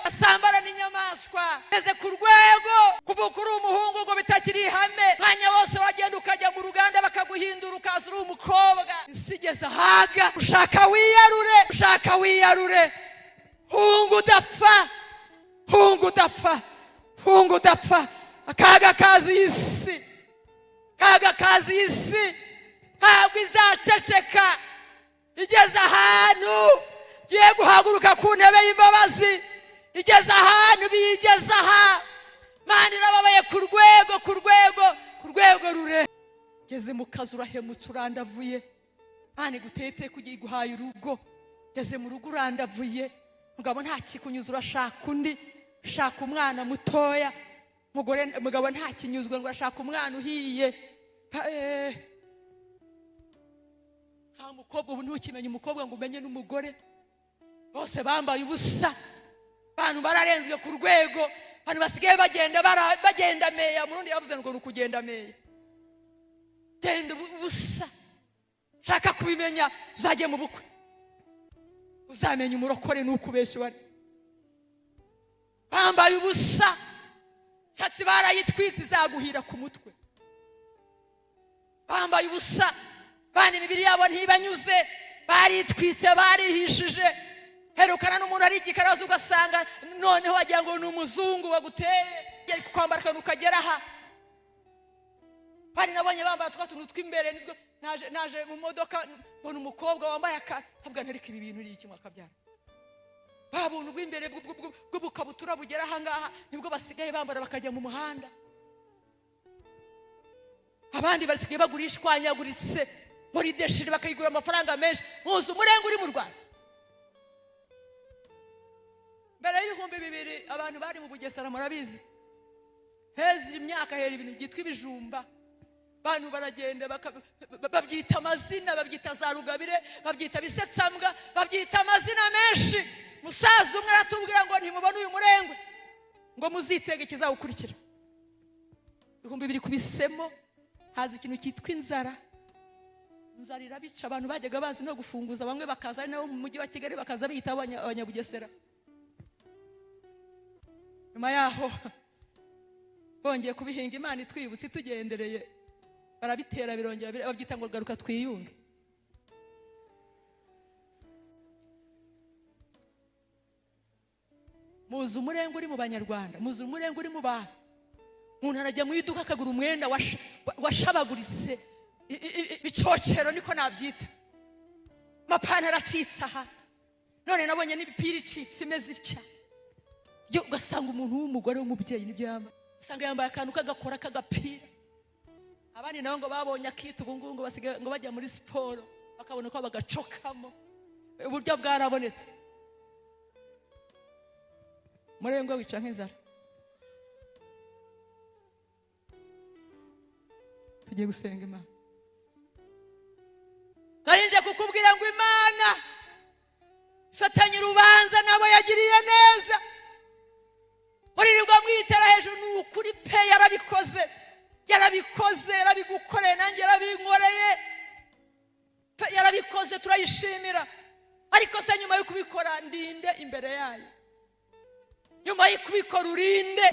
Asambana n'inyamaswa. Ugeze ku rwego kuvuka uri umuhungu ngo bitakiri ihame. Mwanya wose wagenda ukajya mu ruganda bakaguhindura, ukaza uri umukobwa. Isi igeze ahaga. Ushaka wiyarure, ushaka wiyarure. Hunga udapfa, hunga udapfa, hunga udapfa. Akaga kazi isi, akaga kazi isi, ntabwo izaceceka. Igeze ahantu igiye guhaguruka ku ntebe y'imbabazi. Igeze ahantu biyigeze aha. Imana irababaye ku rwego, ku rwego, ku rwego rure. Ugeze mu kazi urahemutse, urandavuye. Imana iguteye kugira iguhaye urugo. Ugeze mu rugo urandavuye, mugabo nta kikunyuze, urashaka undi, ushaka umwana mutoya. Mugore, mugabo ntakinyuzwe, ngo urashaka umwana uhiye. Nta mukobwa ubu, ntukimenya umukobwa ngo umenye n'umugore. Bose bambaye ubusa. Abantu bararenzwe ku rwego abantu basigaye bagenda bagenda meya. Murundi yavuze ngo ni ukugenda meya, genda ubusa. Ushaka kubimenya uzajye mu bukwe, uzamenya umurokore n'uko ubeshya. Uwari bambaye ubusa, satsi barayitwitse, izaguhira ku mutwe. Bambaye ubusa bana, imibiri yabo ntibanyuze, baritwitse, barihishije. Herukana n'umuntu ari igikaraza, ugasanga noneho wagira ngo ni umuzungu waguteye kwambara akantu kagera aha. Bari nabonye bambara twa tuntu tw'imbere. Nibwo naje mu modoka mbona umukobwa wambaye aka, ntabwo ntariko ibi bintu ni iki mwakabyara? Ba buntu bw'imbere bw'ubukabutura bugera aha ngaha nibwo basigaye bambara bakajya mu muhanda. Abandi basigaye bagura ishwanyaguritse muri déchiré, bakayigura amafaranga menshi. Muzi umurenge uri mu Rwanda? Mbere y'ibihumbi 2000 abantu bari mu Bugesera murabizi, heza imyaka hera ibintu byitwa ibijumba. Abantu baragenda babyita amazina, babyita za rugabire, babyita bisetsambwa, babyita amazina menshi. Musaza umwe aratubwira ngo ntimubone uyu murengwe, ngo muzitege ikizawukurikira. 2000 kubisemo haza ikintu cyitwa inzara. Inzara irabica. Abantu bajyaga bazi no gufunguza, bamwe bakaza ari nabo mu mujyi wa Kigali, bakaza biyita abanyabugesera. Nyuma yaho bongeye kubihinga, Imana itwibutse, itugendereye, barabitera birongera babyita ngo garuka twiyunge. Muzi umurenge uri mu Banyarwanda, muzi umurenge uri mu bantu. Umuntu arajya mu iduka akagura umwenda washabaguritse, ibicocero niko nabyita, amapantaro acitse aha. None nabonye n'imipira icitse imeze itya. Yo ugasanga umuntu w'umugore w'umubyeyi nibyo yambaye, usanga yambaye akantu k'agakora k'agapira. Abandi nabo ngo babonye akita ubu ngubu, ngo basigaye ngo bajya muri siporo bakabona ko bagacokamo. Uburyo bwarabonetse. Murengwe wica nk'inzara. Tugiye gusenga Imana. Narinje kukubwira ngo Imana fatanye urubanza nabo yagiriye neza. Muririrwa mwitera hejuru, ni ukuri pe, yarabikoze, yarabikoze, yarabigukoreye, nanjye yarabinkoreye pe, yarabikoze, turayishimira. Ariko se nyuma yo kubikora ndinde imbere yayo? Nyuma yo kubikora urinde?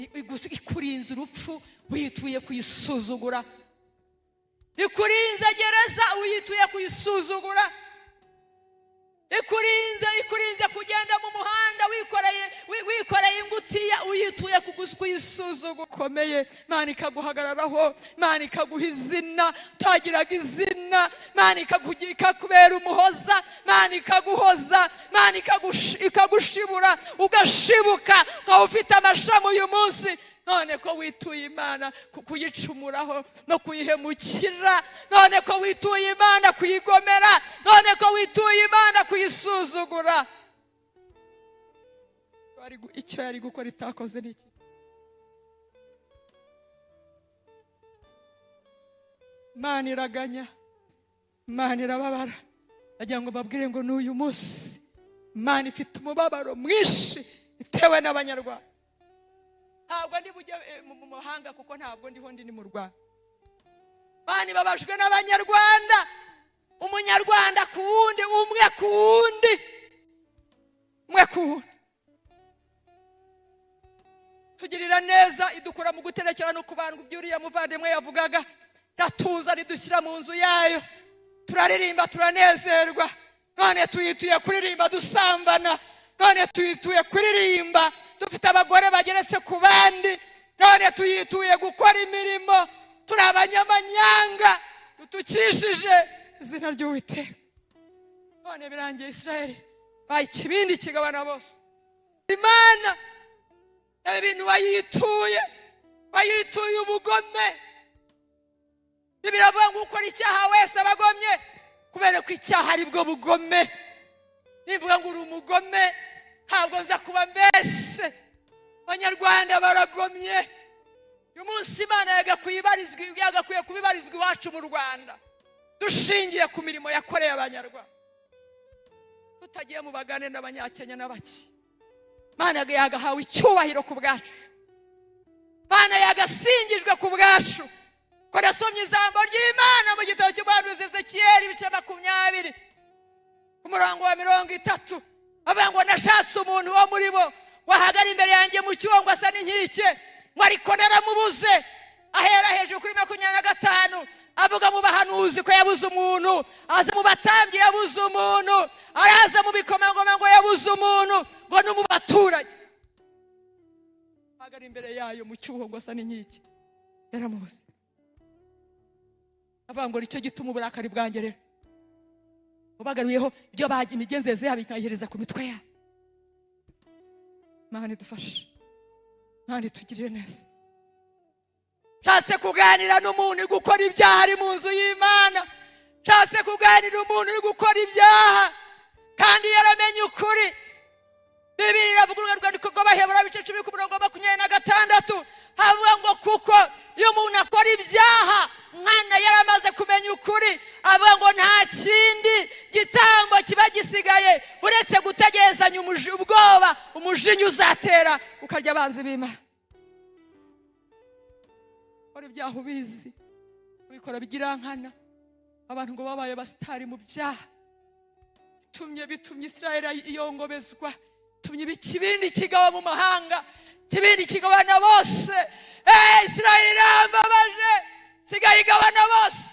Ikurinze urupfu, wituye kuyisuzugura. Ikurinze gereza, uyituye kuyisuzugura. Ikurinze kugenda mu muhanda wikoreye ingutiya, uyituye kuyisuzugura. Ukomeye, Imana ikaguhagararaho, Imana ikaguha izina utagiraga izina, Imana ikakubera umuhoza, Imana ikaguhoza, Imana ikagushibura ugashibuka, ukaba ufite amashami uyu munsi. None ko wituye Imana kuyicumuraho no kuyihemukira, none ko wituye Imana kuyigomera, none ko wituye Imana kuyisuzugura, icyo yari gukora itakoze ni iki? Imana iraganya, Imana irababara. Agira ngo babwire ngo n'uyu munsi Imana ifite umubabaro mwinshi itewe n'Abanyarwanda. Ntabwo ndi bujye mu mahanga kuko ntabwo ndiho, ndi ni mu Rwanda. Imana ibabajwe n'Abanyarwanda, umunyarwanda ku wundi, umwe ku wundi, umwe ku wundi. Tugirira neza, idukura mu guterekera no kubandwa, ibyo uriya muvandimwe yavugaga. Iratuza, ridushyira mu nzu yayo, turaririmba, turanezerwa. None tuyituye kuririmba dusambana, none tuyituye kuririmba dufite abagore bageretse ku bandi, none tuyituye gukora imirimo turi abanyamanyanga, dutukishije izina ry'Uwiteka. None birangiye, Israel baye ikibindi kigabana bose. Imana, ibintu wayituye, wayituye ubugome. Biravuga ngo ukora icyaha wese abagomye, kubera ko icyaha ari bwo bugome. Nivuga ngo uri umugome, ntabwo nza kuba mbese. Abanyarwanda baragomye. Uyu munsi Imana yagakwiye kubibarizwa iwacu mu Rwanda, dushingiye ku mirimo yakoreye Abanyarwanda, tutagiye mu bagane n'Abanyakenya n'abaki. Imana yagahawe icyubahiro ku bwacu, Imana yagasingijwe ku bwacu. Ko nasomye ijambo ry'Imana mu gitabo cy'umuhanuzi Ezekiyeli, ibice 20, ku murongo wa 30, avuga ngo nashatse umuntu wo muri bo wahagara imbere yanjye mu cyuho ngo asa n'inkike, ngo ariko naramubuze. Ahera hejuru kuri 25, avuga mu bahanuzi ko yabuze umuntu, aza mu batambyi yabuze umuntu, araza mu bikomangoma ngo yabuze umuntu, ngo no mu baturage ahagara imbere yayo mu cyuho ngo asa n'inkike yaramubuze. Avuga ngo nicyo gituma uburakari bwanjye rero ubagaruyeho, ibyo imigenzereze yabo ikayihereza ku mitwe yabo. Imana idufashe, Imana itugirire neza. Nshatse kuganira n'umuntu uri gukora ibyaha ari mu nzu y'Imana. Nshatse kuganira umuntu uri gukora ibyaha kandi yaramenye ukuri. Bibiri iravuga, urwandiko rw'Abaheburayo, ibice 10, ku murongo wa 26, havuga ngo kuko iyo umuntu akora ibyaha mwana yaramaze kumenya ukuri, avuga ngo nta kindi gitambo kiba gisigaye uretse gutegerezanya ubwoba umujinya uzatera ukarya abanzi b'Imana. Ukora ibyaha ubizi, ubikora bigira nkana. Abantu ngo babaye abasitari mu byaha, bitumye Israel iyongobezwa, bitumye ikibindi kigaba mu mahanga, ikibindi kigabana bose. Israel irambabaje, sigaye igabana bose.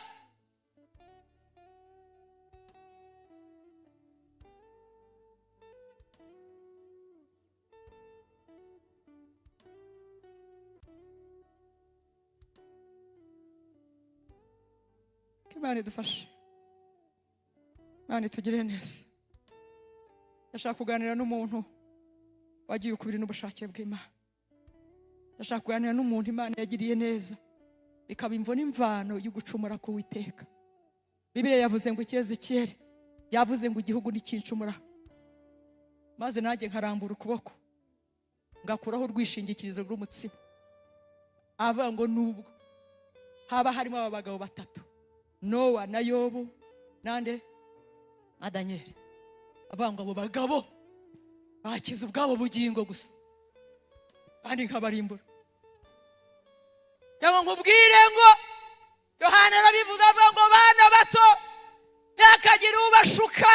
Imana idufashe, Imana itugirire neza. Ndashaka kuganira n'umuntu wagiye ukubiri n'ubushake bw'Imana. Ndashaka kuganira n'umuntu Imana yagiriye neza, ikaba imvo n'imvano yo gucumura ku Uwiteka. Bibiliya yavuze ngo Ezekiyeli yavuze ngo igihugu ntikincumura, maze nanjye nkarambura ukuboko ngakuraho urwishingikirizo rw'umutsima. Avuga ngo nubwo haba harimo aba bagabo batatu, Nowa na Yobu nande na Daniel, avuga ngo abo bagabo bakiza ubwabo bugingo gusa, kandi nkabarimbura. Cyangwa ngo ubwire ngo Yohana arabivuze, avuga ngo bana bato, ntihakagire ubashuka,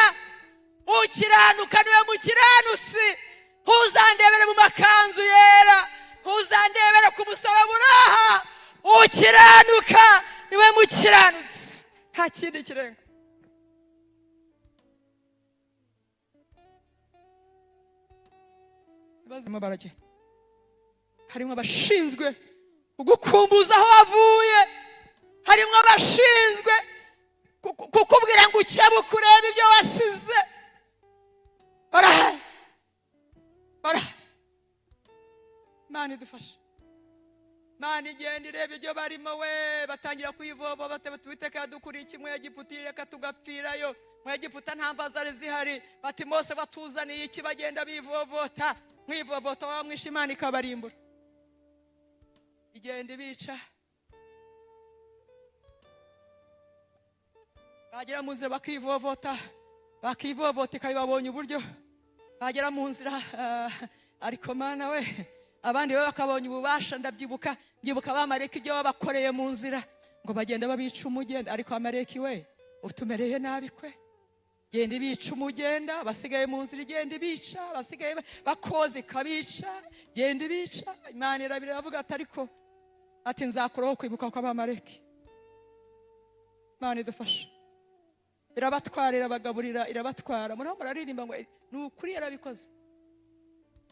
ukiranuka niwe mukiranutsi. Ntuzandebere mu makanzu yera, ntuzandebere ku musaraba uraha, ukiranuka niwe mukiranutsi, nta kindi kirenga. Harimo abashinzwe kugukumbuza aho wavuye, harimo abashinzwe kukubwira ngo ukebuke urebe ibyo wasize. Barahari, barahari. Imana idufashe. Imana igenda ireba ibyo barimo, we batangira kuyivova, bati Uwiteka yadukuriye iki mu Egiputa, reka tugapfirayo. Mu Egiputa nta mva zari zihari. Bati Mose batuzaniye iki? Bagenda bivovota, mwivovota wamwishe, Imana ikabarimbura. Igenda ibica, bagera mu nzira bakivovota, bakivovota, ikabibabonye uburyo bagera mu nzira. Ariko Mana we, abandi bo bakabonye ububasha. Ndabyibuka, mbyibuka abamareki ibyo babakoreye mu nzira, ngo bagenda babica umugenda. Ariko amareki we utumereye nabi kwe. Genda ibica umugenda, basigaye mu nzira igenda ibica, basigaye bakoze ikabica, genda ibica. Imana irabiravuga ati ariko ati nzakuraho kwibuka kw'Abamaleki. Imana idufashe. Irabatwara, irabagaburira, irabatwara. Muriho muraririmba ngo ni ukuri yarabikoze,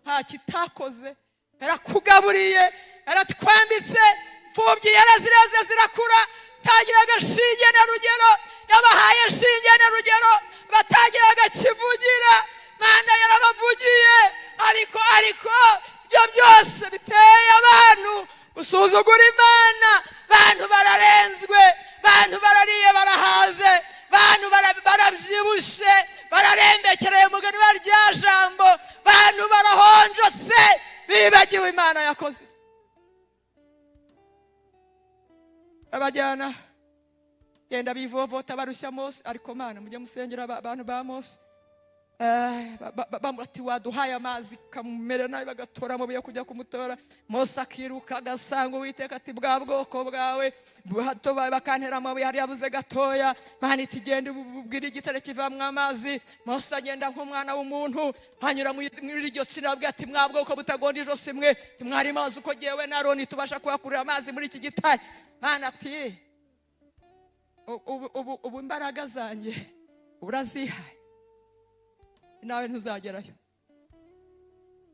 nta kitakoze. Yarakugaburiye, yaratwambitse, imfubyi yarazireze zirakura, tagiraga shinge na rugero, yabahaye shinge na rugero, batagiraga kivugira, Mana yarabavugiye. Ariko ibyo byose biteye abantu gusuzugura Imana. Bantu bararenzwe, bantu barariye barahaze, bantu barabyibushe, bararembekereye umugani wa rya jambo, bantu barahonjotse, bibagiwe Imana yakoze. Abajyana genda bivovota barushya Mose. Ariko Mana, mujye musengera abantu ba Mose. Ati waduhaye amazi kamumera nabi, bagatora amabuye kujya kumutora. Mose akiruka agasanga Uwiteka, ati bwa bwoko bwawe hato bakantera amabuye, hari yabuze gatoya. Mana iti genda ubwire igitare kivamwo amazi. Mose agenda nk'umwana w'umuntu, hanyura muri iryo tsinda, abwira ati mwa bwoko butagonda ijosi mwe, ntimwari mazi uko jyewe na Aroni tubasha kuhakurira amazi muri iki gitare? Mana ati ubu imbaraga zanjye urazihaye, nawe ntuzagerayo.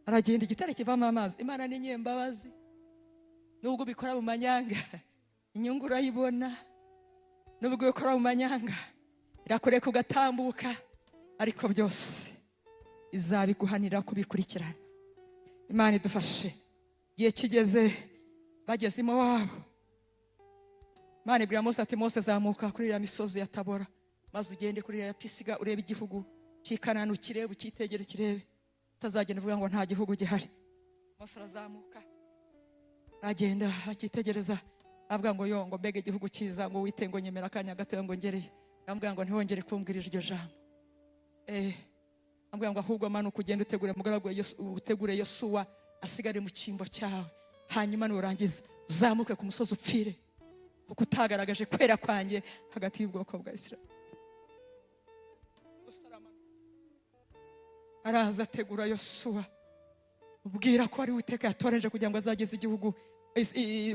Aragenda, igitare kivamo amazi. Imana ni nyembabazi, nubwo ubikora mu manyanga inyungu urayibona, nubwo ubikora mu manyanga irakureka ugatambuka, ariko byose izabiguhanira kubikurikirana. Imana idufashe. Igihe kigeze, bageze iwabo, Imana ibwira Mose ati Mose, zamuka kuri iriya misozi ya Tabora, maze ugende kuri iriya Pisiga, urebe igihugu cy'i Kanani, ukirebe, ukitegere, ukirebe, utazagenda uvuga ngo nta gihugu gihari. Mose arazamuka, aragenda, akitegereza, avuga ngo yo, ngo mbega igihugu cyiza, ngo wite ngo nyemera akanya gato ngo ngereyo. Amubwira ngo ntiwongere kumbwira iryo jambo. Amubwira ngo ahubwo manuka ugende utegure mugaragu utegure Yosuwa asigare mu cyimbo cyawe, hanyuma nurangiza uzamuke ku musozi upfire, kuko utagaragaje kwera kwanjye hagati y'ubwoko bwa Isirayeli. Araza ategura Yosuwa, ubwira ko ari Uwiteka yatoranije kugira ngo azageze igihugu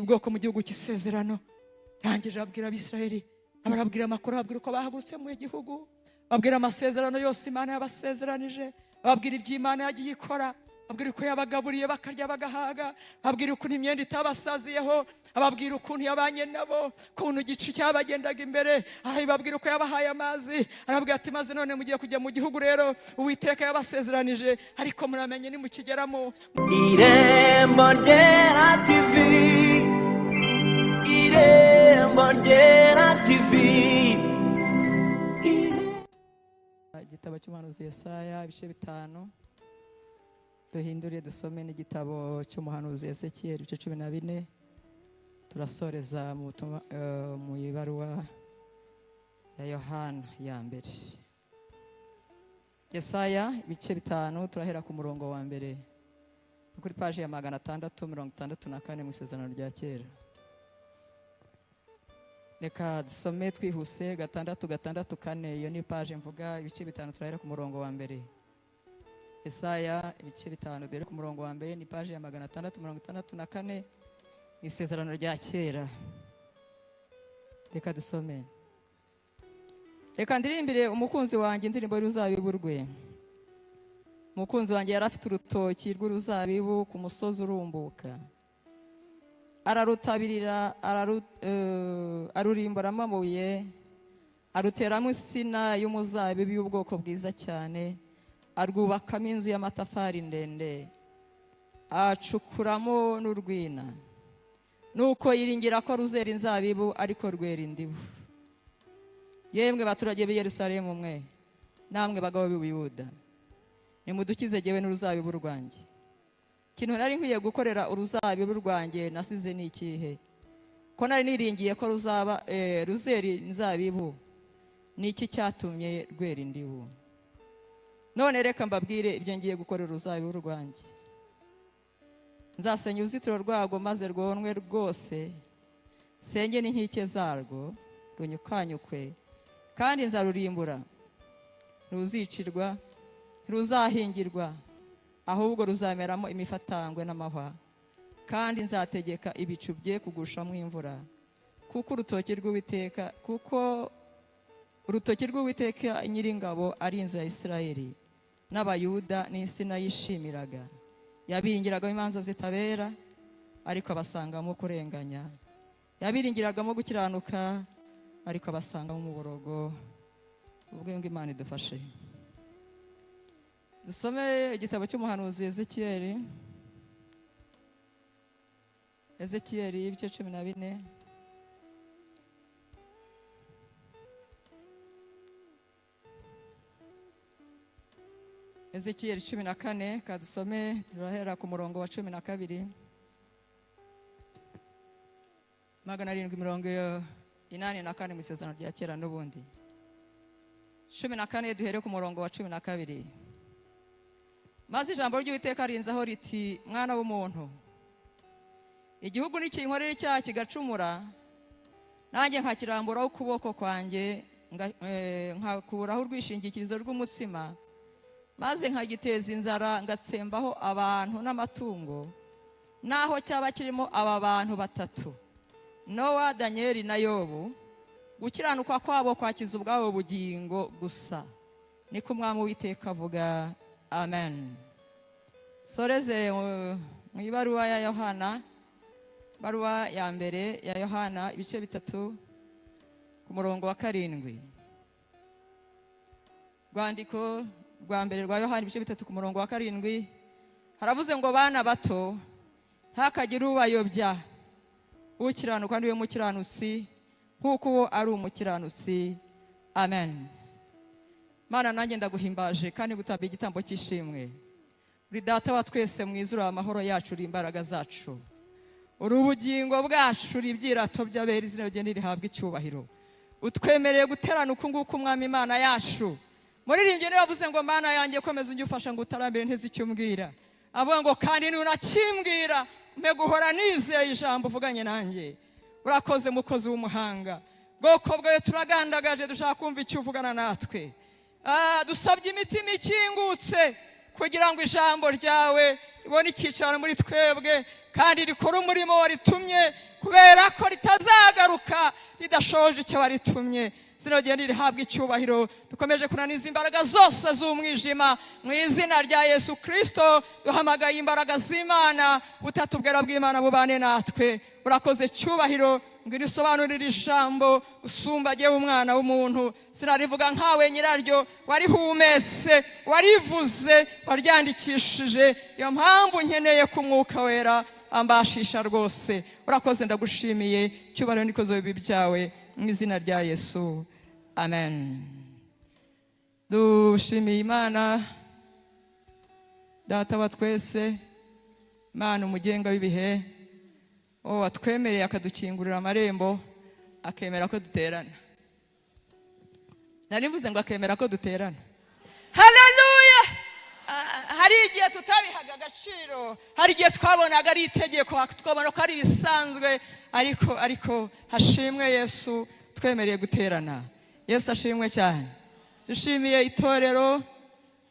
ubwoko mu gihugu cy'isezerano. Arangije abwira Abisirayeli, abarabwira amakuru, ababwira uko bahagurutse mu gihugu, ababwira amasezerano yose Imana yabasezeranije, ababwira iby'Imana yagiye ikora, ababwira uko yabagaburiye bakarya bagahaga, ababwira ukuntu imyenda itabasaziyeho, ababwira ukuntu yabanye nabo, ukuntu igicu cyabagendaga imbere, ababwira uko yabahaye amazi. Arababwira ati maze none mugiye kujya mu gihugu rero Uwiteka yabasezeranije, ariko muramenye nimukigeramo. Irembo Ryera TV, Irembo Ryera TV. Igitabo cy'umuhanuzi Yesaya ibice 5, duhindure dusome n'igitabo cy'umuhanuzi Ezekiyeli ibice 14. Turasoreza mu ibaruwa ya Yohana ya mbere. Yesaya ibice 5, turahera ku murongo wa mbere, kuri paji ya 664 mu Isezerano rya Kera. Reka dusome twihuse. 664, iyo ni paje mvuga. Ibice 5, turahera ku murongo wa mbere. Yesaya ibice 5, duhere ku murongo wa mbere, ni paje ya 664 mu Isezerano rya Kera. Reka dusome. Reka ndirimbire umukunzi wanjye indirimbo y'uruzabibu rwe. Umukunzi wanjye yari afite urutoki rw'uruzabibu ku musozi urumbuka, ararutabirira, arurimburamo amabuye, aruteramo insina y'umuzabibu y'ubwoko bwiza cyane, arwubakamo inzu y'amatafari ndende, acukuramo n'urwina. Nuko yiringira ko ruzera inzabibu, ariko rwera indibu. Yemwe baturage b'i Yerusalemu mwe, namwe bagabo b'i Buyuda, nimudukize jyewe n'uruzabibu rwanjye. Ikintu nari nkwiye gukorera uruzabibu rwanjye nasize ni ikihe? Ko nari niringiye ko ruzaba ruzera inzabibu, ni iki cyatumye rwera indibu? None reka mbabwire ibyo ngiye gukorera uruzabibu rwanjye. Nzasenya uruzitiro rwarwo maze rwonwe rwose, senge n'inkike zarwo runyukanyukwe, kandi nzarurimbura. Ntiruzicirwa, ntiruzahingirwa, ahubwo ruzameramo imifatangwe n'amahwa, kandi nzategeka ibicu bye kugushamo imvura, kuko urutoki rw'Uwiteka Nyiringabo ari inzu ya Isirayeli n'Abayuda n'insina yishimiraga. Yabiringiragamo imanza zitabera, ariko abasangamo kurenganya. Yabiringiragamo gukiranuka, ariko abasangamo umuborogo. Ubwo ngo Imana idufashe. Dusome igitabo cy'umuhanuzi Ezekiyeli, Ezekiyeli ibice 14. Ezekiyeli 14, kadusome, turahera ku murongo wa 12. 784 mu Isezerano rya Kera n'ubundi. 14, duhere ku murongo wa 12. Maze ijambo ry'Uwiteka rinzaho riti: mwana w'umuntu, igihugu nikinkorera icyaha kigacumura, nanjye nkakiramburaho ukuboko kwanjye, nkakuraho urwishingikirizo rw'umutsima, maze nkagiteza inzara, ngatsembaho abantu n'amatungo, naho cyaba kirimo aba bantu batatu, Nowa, Danieli na Yobu, gukiranuka kwabo kwakiza ubwabo bugingo gusa. Niko Umwami Uwiteka avuga. Amen. Soreze mu ibaruwa ya Yohana, baruwa ya mbere ya Yohana, ibice 3 ku murongo wa 7. Rwandiko rwa mbere rwa Yohana, ibice 3 ku murongo wa 7, haravuze ngo: bana bato, ntihakagire ubayobya. Ukiranuka niwe mukiranutsi, nk'uko uwo ari umukiranutsi. Amen. Mana, nanjye ndaguhimbaje kandi gutamba igitambo cy'ishimwe. Uri Data wa twese mwiza, uri amahoro yacu, uri imbaraga zacu, uri ubugingo bwacu, uri ibyirato by'abera. Izina rye rihabwa icyubahiro. Utwemereye guterana uku nguku, Umwami Imana yacu. Muririmbyi niwe yavuze ngo: Mana yanjye, komeza ujye ufasha ngo utarambere nteze icyo umbwira. Avuga ngo: kandi nunakimbwira, mpe guhora nizeye ijambo uvuganye nanjye. Urakoze, mukozi w'umuhanga. Bwoko bwawe turagandagaje, dushaka kumva icyo uvugana natwe. Dusabye imitima ikingutse kugira ngo ijambo ryawe ribone icyicaro muri twebwe, kandi rikore umurimo waritumye, kubera ko ritazagaruka ridashoje icyo waritumye. Izina rye rihabwa icyubahiro. Dukomeje kunaniza imbaraga zose z'umwijima mu izina rya Yesu Kristo. Duhamagaye imbaraga z'Imana, butatu bwera bw'Imana bubane natwe. Urakoze cyubahiro. Ngwino usobanurire ijambo usumbagiye umwana w'umuntu. Sinarivuga nkawe nyiraryo, warihumetse, warivuze, waryandikishije. Iyo mpamvu nkeneye ku Mwuka Wera ambashisha rwose. Urakoze, ndagushimiye. Cyubahiro n'ikuzo bibi byawe mu izina rya Yesu. Amen. Dushimiye Imana Data wa twese, Imana umugenga w'ibihe, watwemereye akadukingurira amarembo, akemera ko duterana. Nari mvuze ngo akemera ko duterana. Haleluya! Hari igihe tutabihaga agaciro, hari igihe twabonaga ari itegeko, twabona ko ari ibisanzwe, ariko hashimwe Yesu twemereye guterana. Yesu ashimwe cyane. Dushimiye itorero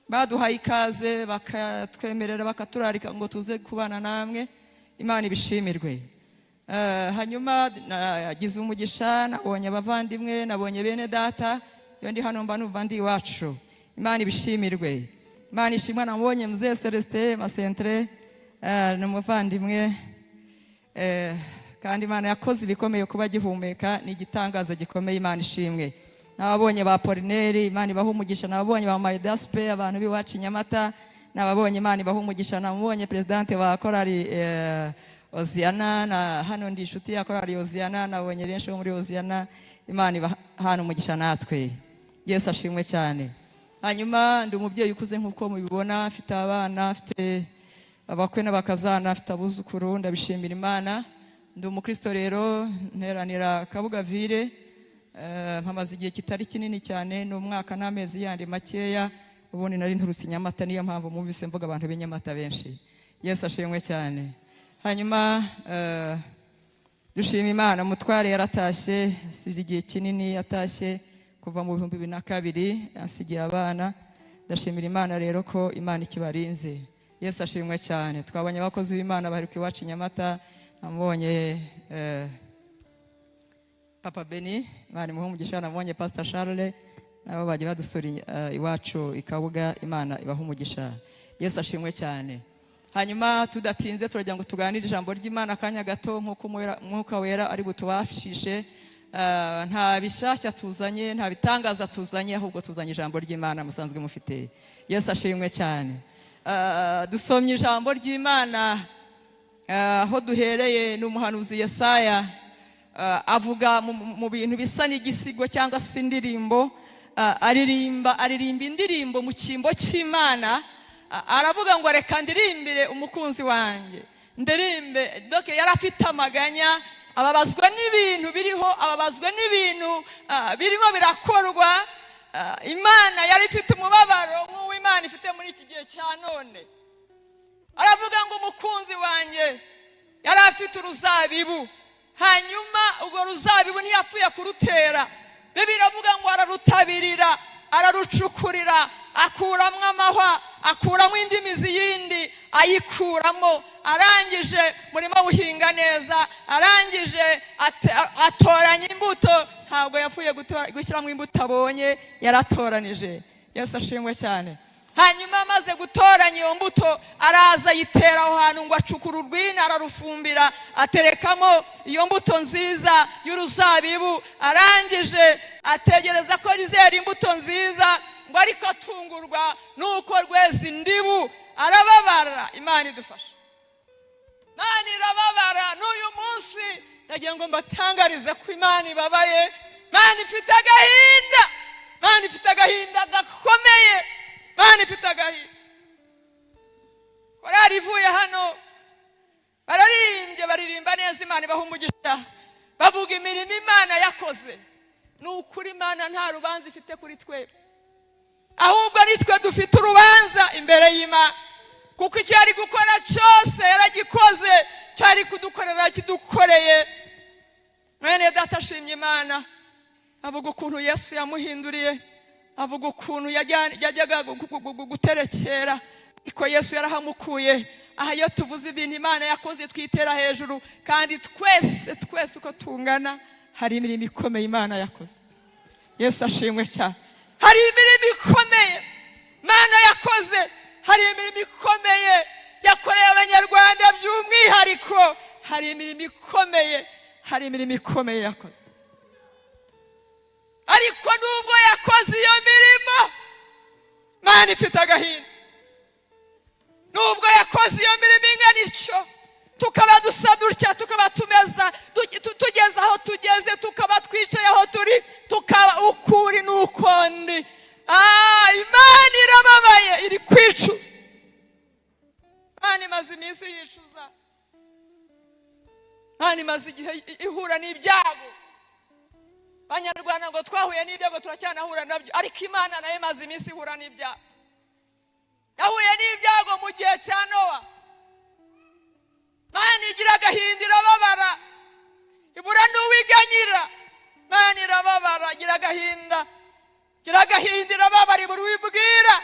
baduhaye ikaze, bakatwemerera, bakaturarika ngo tuze kubana namwe. Imana ibishimirwe. Hanyuma nagize umugisha, nabonye abavandimwe, nabonye bene data. Iyo ndi hano mba numva ndi iwacu. Imana ibishimirwe. Imana ishimwe. Nabonye Mzee Celestin Masentre, ni umuvandimwe, kandi Imana yakoze ibikomeye. Kuba agihumeka ni igitangaza gikomeye. Imana ishimwe. Nababonye ba Polineri, Imana ibaha umugisha. Nababonye ba Maidaspe, abantu b'iwacu i Nyamata nababonye, Imana ibaha umugisha. Nabonye presidente wa korali Oziana, na hano ndi inshuti ya korali Oziana, nabonye benshi bo muri Oziana. Imana ibahana umugisha natwe. Yesu ashimwe cyane. Hanyuma ndi umubyeyi ukuze nk'uko mubibona, mfite abana, mfite abakwe n'abakazana, mfite abuzukuru, ndabishimira Imana. Ndi umukristo rero, nteranira Kabuga Ville, mpamaze igihe kitari kinini cyane, ni umwaka n'amezi yandi makeya. Ubundi nari nturutse i Nyamata, niyo mpamvu mwumvise mvuga abantu b'i Nyamata benshi. Yesu ashimwe cyane. Hanyuma dushima Imana, umutware yaratashye, asize igihe kinini yatashye. Kuva mu 2002 yansigiye abana. Ndashimira Imana rero ko Imana ikibarinze. Yesu ashimwe cyane. Twabonye abakozi b'Imana baheruka iwacu i Nyamata. Namubonye Papa Beni, Imana imuhe umugisha. Namubonye Pastor Charles, nabo bagiye badusura iwacu i Kabuga. Imana ibaha umugisha. Yesu ashimwe cyane. Hanyuma tudatinze, turagira ngo tuganire ijambo ry'Imana akanya gato, nk'uko Umwuka Wera ari butubashishe. Nta bishyashya tuzanye, nta bitangaza tuzanye, ahubwo tuzanye ijambo ry'Imana musanzwe mufite. Yesu ashimwe cyane. Dusomye ijambo ry'Imana. Aho duhereye ni umuhanuzi Yesaya. Avuga mu bintu bisa n'igisigo cyangwa se indirimbo. Aririmba indirimbo mu cyimbo cy'Imana. Aravuga ngo: "Reka ndirimbire umukunzi wanjye, ndirimbe." Donc yari afite amaganya, ababazwa n'ibintu biriho, ababazwa n'ibintu birimo birakorwa. Imana yari ifite umubabaro nk'uwo Imana ifite muri iki gihe cya none. Aravuga ngo umukunzi wanjye yari afite uruzabibu, hanyuma urwo ruzabibu ntiyapfuye kurutera. Bibiliya iravuga ngo ararutabirira, ararucukurira, akuramo amahwa, akuramo indi mizi yindi, ayikuramo. Arangije murimo awuhinga neza, arangije atoranya imbuto. Ntabwo yapfuye gushyiramo imbuto abonye, yaratoranije. Yesu ashimwe cyane. Hanyuma amaze gutoranya iyo mbuto, araza ayitera aho hantu, ngo acukura urwina, ararufumbira, aterekamo iyo mbuto nziza y'uruzabibu. Arangije ategereza ko rizera imbuto nziza, ngo ariko atungurwa nuko rweza indibu, arababara. Imana idufasha. Imana irababara. N'uyu munsi ndagira ngo mbatangarize ko Imana ibabaye. Imana ifite agahinda, Imana ifite agahinda gakomeye, Imana ifite agahinda. Korari ivuye hano bararirimbye, baririmba neza, Imana ibaha umugisha. Bavuga imirimo Imana yakoze. Ni ukuri, Imana nta rubanza ifite kuri twe, ahubwo ari twe dufite urubanza imbere y'Imana, kuko icyo yari gukora cyose yaragikoze, cyari kudukorera kidukoreye. Mwene data ashimye Imana, avuga ukuntu Yesu yamuhinduriye, avuga ukuntu yajyaga guterekera, ariko Yesu yarahamukuye. Aha iyo tuvuze ibintu Imana yakoze twitera hejuru, kandi twese twese uko tungana hari imirimo ikomeye Imana yakoze. Yesu ashimwe cyane. Hari imirimo ikomeye Imana yakoze, hari imirimo ikomeye yakoreye Abanyarwanda by'umwihariko, hari imirimo ikomeye, hari imirimo ikomeye yakoze. Ariko nubwo yakoze iyo mirimo, Imana ifite agahinda. Nubwo yakoze iyo mirimo ingana ityo, tukaba dusa dutya, tukaba tumeza tugeze aho tugeze, tukaba twicaye aho turi, tukaba ukuri n'uko ndi, Imana irababaye, iri kwicuza. Imana imaze iminsi yicuza. Imana imaze igihe ihura n'ibyago. Banyarwanda, ngo twahuye n'ibyago, turacyanahura nabyo, ariko Imana nayo imaze iminsi ihura n'ibyago. Yahuye n'ibyago mu gihe cya Nowa. Imana igira agahinda, irababara, ibura n'uwiganyira. Imana irababara, igira agahinda, igira agahinda, irababara, ibura uwibwira.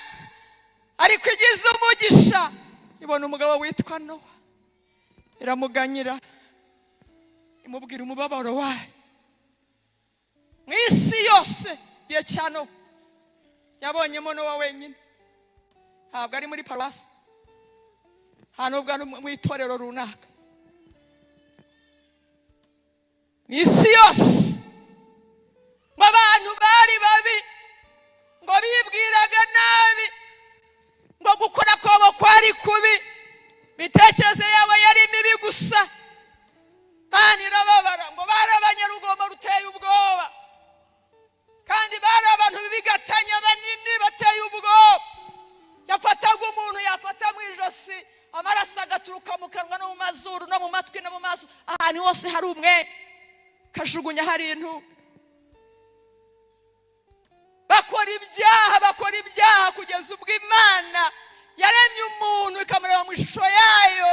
Ariko igize umugisha, ibona umugabo witwa Nowa, iramuganyira, imubwira umubabaro wayo. Mu isi yose igihe cya Nowa yabonyemo Nowa wenyine. Ntabwo ari muri paruwasi, nta nubwo ari mu itorero runaka. Mu isi yose ngo abantu bari babi, ngo bibwiraga nabi, ngo gukora kwabo kwari kubi, imitekerereze yabo yari mibi gusa. Imana irababara, ngo bari abanyarugomo ruteye ubwoba, kandi bari abantu b'ibigatanya banini bateye ubwoba. Yafataga umuntu, yafata mu ijosi, amaraso agaturuka mu kanwa no mu mazuru no mu matwi no mu maso, ahantu hose hari umwere, kajugunya hari intumbi. Bakora ibyaha, bakora ibyaha, kugeza ubwo Imana yaremye umuntu ikamureba mu ishusho yayo.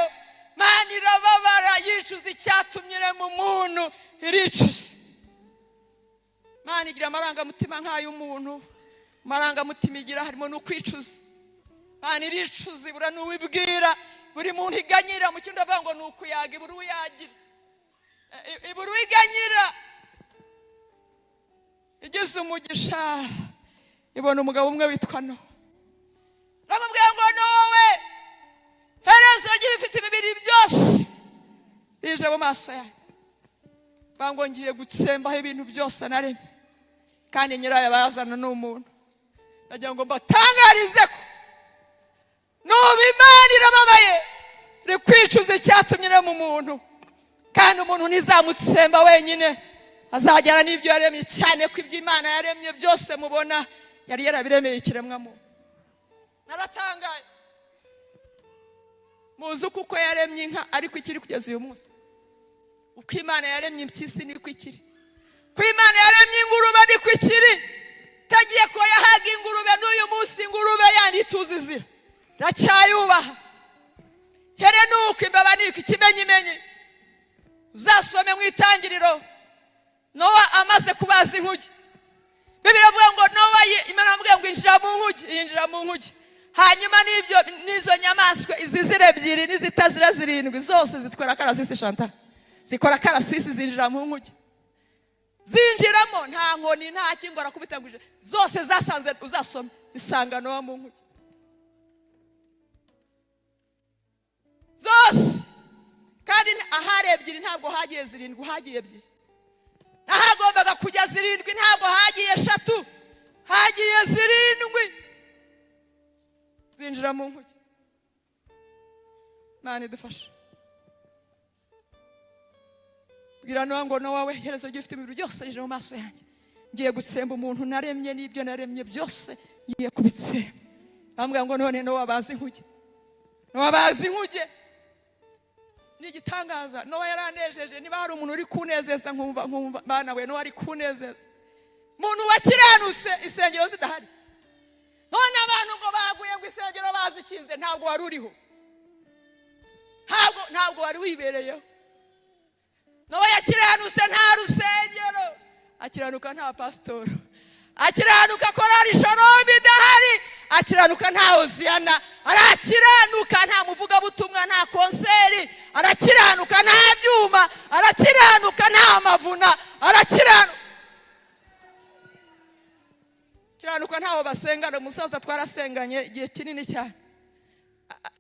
Imana irababara, yicuza icyatumye irema umuntu, iricuza. Imana Imana igira amarangamutima nk'ay'umuntu. Amarangamutima igira harimo n'ukwicuza. Imana iricuza, ibura n'uwibwira. Buri muntu iganyira mu kindi avuga ngo ni ukuyaga, ibura uyagira, ibura uwiganyira. Igize umugisha ibona umugabo umwe witwa Nowa. Bamubwira ngo: "Nowe, herezo ry'ibifite imibiri byose rije mu maso yawe." Ngo ngiye gutsembaho ibintu byose naremye, kandi nyirayo abazana ni umuntu. Ndagira ngo mbatangarize ko nuba Imana irababaye, iri kwicuza icyatumye irema umuntu, kandi umuntu ntizamutsemba wenyine, azagera n'ibyo yaremye, cyane ko ibyo Imana yaremye byose mubona yari yarabiremeye ikiremwamuntu. Naratangaye, muzi uko yaremye inka ariko ikiri kugeza uyu munsi. Uko Imana yaremye impyisi niko ikiri, uko Imana yaremye ingurube niko ikiri. Itagiye ko yahaga ingurube, n'uyu munsi ingurube yandi ituzi izira iracyayubaha. Here ni uko, imbeba ni uko, ikimenyimenyi uzasome mu Itangiriro, Nowa amaze kubaza inkuge, Bibiliya iravuga ngo Nowa, Imana iramubwira ngo injira mu nkuge. Yinjira mu nkuge, hanyuma n'ibyo n'izo nyamaswa izizira ebyiri n'izitazira zirindwi zose zitwara akarasisi. Shanta zikora akarasisi, zinjira mu nkuge, zinjiramo nta nkoni, nta kingo, arakubita ngo zose zasanze, uzasome, zisanga Nowa mu nkuge zose. Kandi ahari ebyiri ntabwo hagiye zirindwi, hagiye ebyiri. N'ahagombaga kujya zirindwi ntabwo hagiye eshatu, hagiye zirindwi. Zinjira mu nkuge. Imana idufashe. Bwira Nowa ngo: "Nowa we, iherezo ry'ifite imibiri byose rije mu maso yanjye. Ngiye gutsemba umuntu naremye n'ibyo naremye byose, ngiye kubitsemba." Bambwira ngo: "None Nowa, bazi inkuge." Nowa bazi inkuge ni igitangaza. Nowa yaranejeje. Niba hari umuntu uri kunezeza nkumva bana we, Nowa ari kunezeza, umuntu wakiranutse insengero zidahari. None abantu ngo baguye, ngo insengero bazikinze. Ntabwo wari uriho, ntabwo wari wibereyeho. Nowa yakiranutse nta rusengero, akiranuka nta pasitori, akiranuka korari Shalomu idahari, akiranuka nta hoziyana, arakiranuka nta muvugabutumwa, nta concert, arakiranuka nta byuma, arakiranuka nta mavuna, arakiranuka kiranuka ntaho basengana. Umusaza twarasenganye igihe kinini cyane.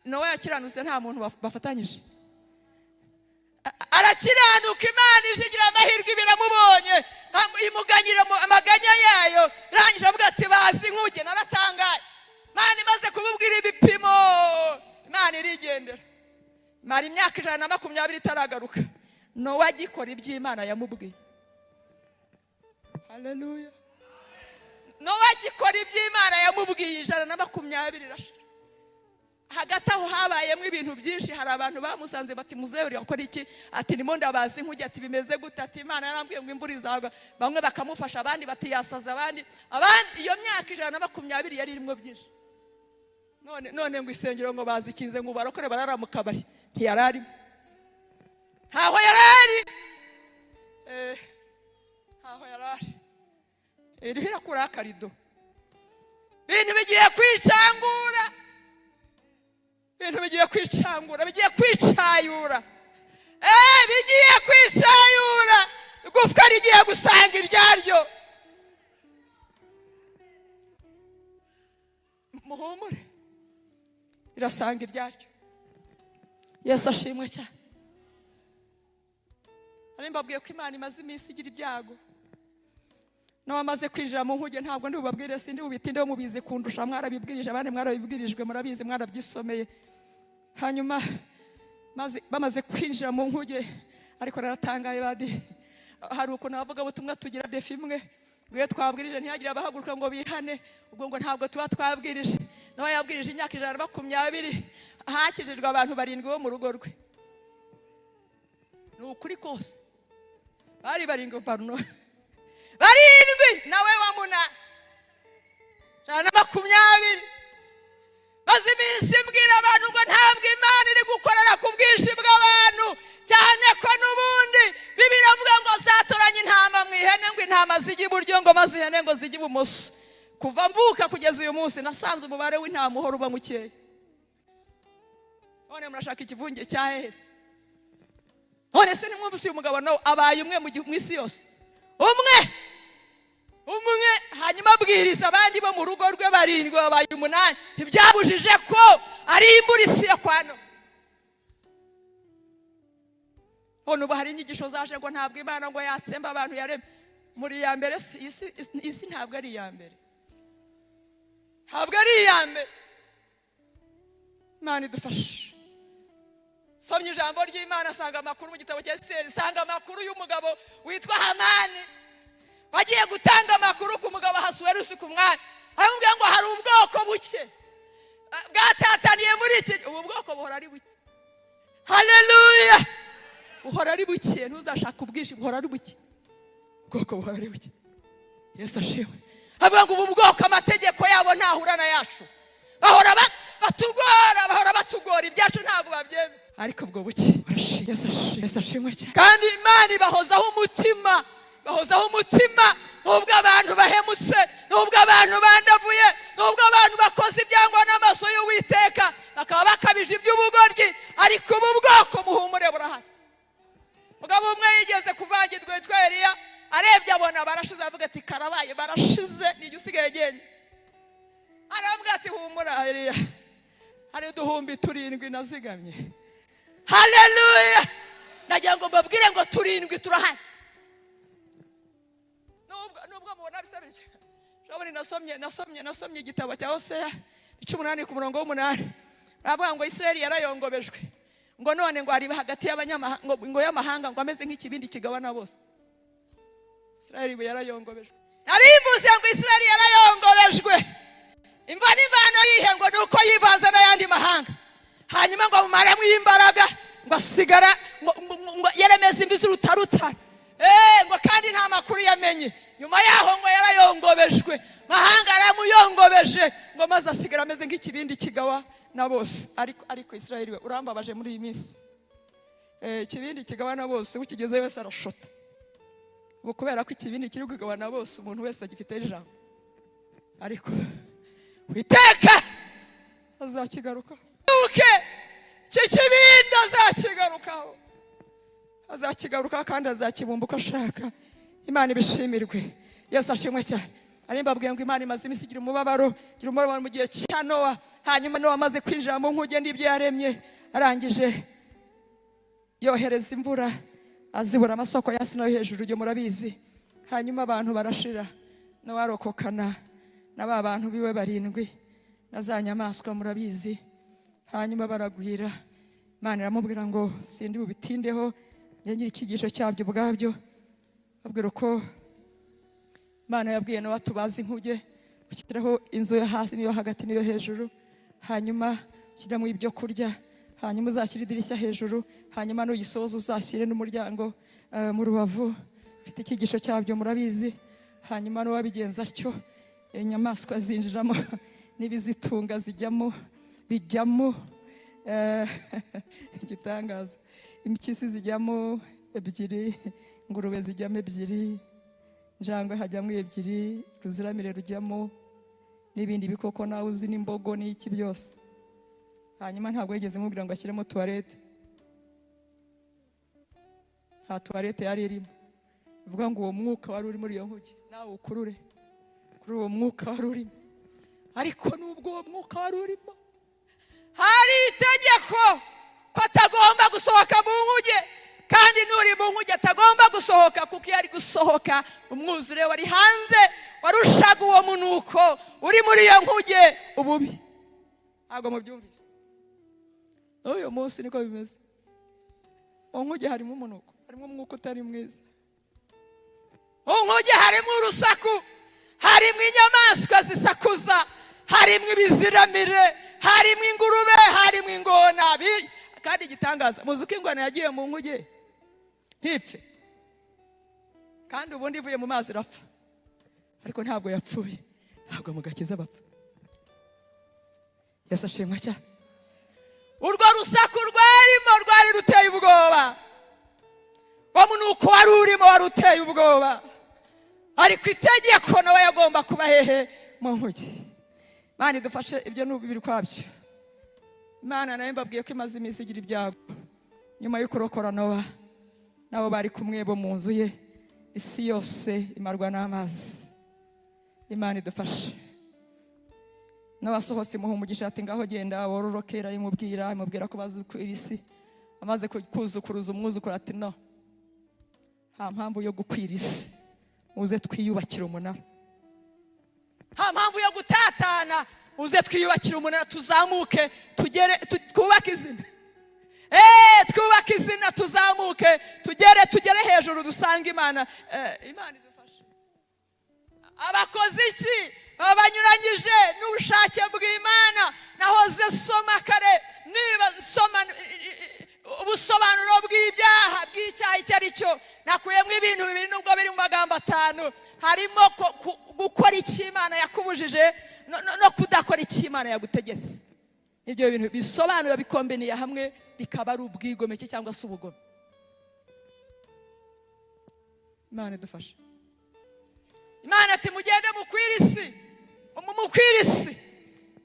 Nowa yakiranutse nta muntu bafatanyije, arakiranuka. Imana ije igira amahirwe biramubonye, imuganyira mu amaganya yayo. Irangije avuga ati: "Bazi inkuge." Naratangaye. Imana imaze kumubwira ibipimo, Imana irigendera, imara imyaka 120 itaragaruka. Nowa agikora iby'Imana yamubwiye. Haleluya! Nowa agikora iby'Imana yamubwiye, 120 irashira. Hagati aho habayemo ibintu byinshi. Hari abantu bamusanze bati: "Muzehe, urakora iki?" Ati: "Ndimo ndabaza inkuge." Ati: "Bimeze gute?" Ati: "Imana yarambwiye ngo imvura izagwa." Bamwe bakamufasha, abandi bati: "Yasaze." Abandi. Iyo myaka 120 yari irimo byinshi. None ngo isengero ngo bazikinze, ngo barokore barara mu kabari. Ntiyari arimo, ntaho yari ari. Ntaho yari ari. Iriho irakuraho akarido. Ibintu bigiye kwicangura, ibintu bigiye kwicangura, bigiye kwicayura, bigiye kwicayura. Igufwa rigiye gusanga iryaryo. Muhumure, irasanga iryaryo. Yesu ashimwe cyane. Nari mbabwiye ko Imana imaze iminsi igira ibyago. N'abamaze kwinjira mu nkuge, ntabwo ndi bubabwire, sindi bubitindeho, mubizi kundusha, mwarabibwirije abandi, mwarabibwirijwe, murabizi, mwarabyisomeye. Hanyuma bamaze kwinjira mu nkuge, ariko naratangaye badi. Hari ukuntu abavugabutumwa tugira défi imwe, ngo iyo twabwirije ntihagire abahaguruka ngo bihane, ubwo ngo ntabwo tuba twabwirije. Nawe yabwirije imyaka 120, hakijijwe abantu barindwi bo mu rugo rwe. Ni ukuri kose, bari barindwi, pardon, barindwi nawe wa munani, 120. Maze iminsi mbwira abantu ngo ntabwo Imana iri gukorera ku bwinshi bw'abantu, cyane ko n'ubundi Bibiliya avuga ngo zatoranye intama mu ihene, ngo intama zijya iburyo, ngo ihene ngo zijye ibumoso. Kuva mvuka kugeza uyu munsi, nasanze umubare w'intama uhora uba mukeya. None murashaka ikivunge cya hehe se? None se nimwumvise uyu mugabo nawe abaye umwe mu isi yose, umwe umwe, hanyuma abwiriza abandi bo mu rugo rwe barindwi, babaye umunani, ntibyabujije ko arimbura isi yo kwa Nowa. None ubu hari inyigisho zaje ngo ntabwo Imana ngo yatsemba abantu yaremye. Muri iya mbere si isi, isi ntabwo ari iya mbere, ntabwo ari iya mbere. Imana idufashe. Somye ijambo ry'Imana, asanga amakuru mu gitabo cya Esiteri, asanga amakuru y'umugabo witwa Hamani wagiye gutanga amakuru ku mugabo Ahasuwerusi ku mwami, aramubwira ngo hari ubwoko buke bwatataniye muri iki. Ubu bwoko buhora ari buke. Haleluya! Buhora ari buke, ntuzashake ubwinshi, buhora ari buke, ubwoko buhora ari buke. Yesu ashimwe. Avuga ngo ubu bwoko amategeko yabo ntahura na yacu, bahora batugora, bahora batugora, ibyacu ntabwo babyemera, ariko ubwo buke burashimwe. Yesu ashimwe. Yesu ashimwe cyane. Kandi Imana ibahozaho umutima, bahozaho umutima, nubwo abantu bahemutse, nubwo abantu bandavuye, nubwo abantu bakoze ibyangwa n'amaso y'Uwiteka, bakaba bakabije iby'ubugoryi, ariko ubu bwoko muhumure burahari. Mugabo umwe yigeze kuvangirwa witwa Eliya, arebye abona barashize, avuga ati karabaye, barashize, nijye usigaye genda. Aravuga ati humura Eliya, hari uduhumbi 7 nazigamye. Haleluya! Ndagira ngo mbabwire ngo 7 turahari. Nubwo mubona bisa bityo, Shobora nasomye igitabo cya Hoseya 8 ku murongo w'umunani, baravuga ngo Isirayeli yarayongobejwe, ngo none ngo ari hagati y'abanyamahanga, ngo y'amahanga, ngo ameze nk'ikibindi kigabana bose. Isirayeli yarayongobejwe. Narivuze ngo Isirayeli yarayongobejwe. Imva n'imvano yihe? Ngo ni uko yivanze n'ayandi mahanga, hanyuma ngo amumaremo imbaraga, ngo asigara ngo yaremeze imvi z'urutarutara. Ngo kandi nta makuru yamenye. Nyuma yaho ngo yarayongobejwe, mahanga yaramuyongobeje, ngo maze asigara ameze nk'ikibindi kigawa na bose. Ariko Isirayeli we urambabaje muri iyi minsi. Ikibindi kigawa na bose, ukigeze wese arashota. Ubu kubera ko ikibindi kiri kugabana bose, umuntu wese agifite ijambo, ariko Uwiteka azakigarukaho. Iki kibindi azakigarukaho, azakigaruka kandi azakibumba uko ashaka. Imana ibishimirwe. Yesu ashimwe cyane. Ari mbabwiye ngo Imana imaze iminsi igira umubabaro, igira umubabaro mu gihe cya Nowa. Hanyuma Nowa amaze kwinjira mu nkuge n'ibyo yaremye, arangije yohereza imvura, azibura amasoko y'asi no hejuru, ibyo murabizi. Hanyuma abantu barashira, Nowa arokokana na ba bantu biwe 7 na za nyamaswa, murabizi. Hanyuma baragwira. Imana iramubwira ngo sindi bubitindeho, njye ngira icyigisho cyabyo ubwabyo. Babwira uko Imana yabwiye Nowa tubaze inkuge, ushyiraho inzu yo hasi n'iyo hagati n'iyo hejuru, hanyuma ushyiramo ibyo kurya, hanyuma uzashyire idirishya hejuru, hanyuma nuyisoza uzashyire n'umuryango mu rubavu. Mfite icyigisho cyabyo murabizi. Hanyuma n'uwabigenza atyo, inyamaswa zinjiramo n'ibizitunga zijyamo, bijyamo. Igitangaza, impyisi zijyamo 2, ingurube zijyamo 2, injangwe hajyamo 2, ruziramire rujyamo, n'ibindi bikoko nawe uzi, n'imbogo n'iki byose. Hanyuma ntabwo yigeze mubwira ngo ashyiremo tuwarete, nta tuwarete yari irimo. Bivuga ngo uwo mwuka wari uri muri iyo nkuge nawe ukurure kuri uwo mwuka wari urimo. Ariko nubwo uwo mwuka wari urimo, hari itegeko ko atagomba gusohoka mu nkuge, kandi n'uri mu nkuge atagomba gusohoka, kuko iyo ari gusohoka umwuzure wari hanze warushaga uwo munuko uri muri iyo nkuge ububi. Ntabwo mubyumvise? N'uyu munsi niko bimeze. Mu nkuge harimo umunuko, harimo umwuka utari mwiza. Mu nkuge harimo urusaku, harimo inyamaswa zisakuza, harimo ibiziramire, harimo ingurube, harimo ingona. Kandi igitangaza, muzi ko ingona yagiye mu nkuge ntipfe, kandi ubundi ivuye mu mazi irapfa, ariko ntabwo yapfuye. Ntabwo mu gakiza bapfa. Yesu ashimwe cyane. Urwo rusaku rwarimo rwari ruteye ubwoba, uwo munuko wari urimo wari uteye ubwoba. Ariko itegeko nawe yagomba kuba hehe? Mu nkuge. Imana idufashe. Ibyo ni bibiri kwabyo. Imana nayo mbabwiye ko imaze iminsi igira ibyago nyuma yo kurokora Nowa nabo bari kumwe bo mu nzu ye, isi yose imarwa n'amazi. Imana idufashe. N'abasohotse imuha umugisha, ati: "Ngaho genda wororoke." Imubwira, imubwira ko bazukwira isi. Amaze kuzukuruza umwuzukuru, ati: "No, nta mpamvu yo gukwira isi, muze twiyubakire umunara. Nta mpamvu yo gutatana, muze twiyubakire umunara, tuzamuke tugere twubake izina. Twubake izina, tuzamuke tugere hejuru dusange Imana." Imana idufashe. Abakoze iki? Baba banyuranyije n'ubushake bw'Imana. Nahoze soma kare, niba nsoma ubusobanuro bw'ibyaha, bw'icyaha icyo ari cyo, nakuyemo ibintu bibiri nubwo biri mu magambo atanu. Harimo gukora icyo Imana yakubujije no kudakora icyo Imana yagutegetse. Ibyo bintu bisobanura bikombiniye hamwe bikaba ari ubwigomeke cyangwa se ubugome. Imana idufashe. Imana ati: "Mugende mukwire isi, mukwire isi."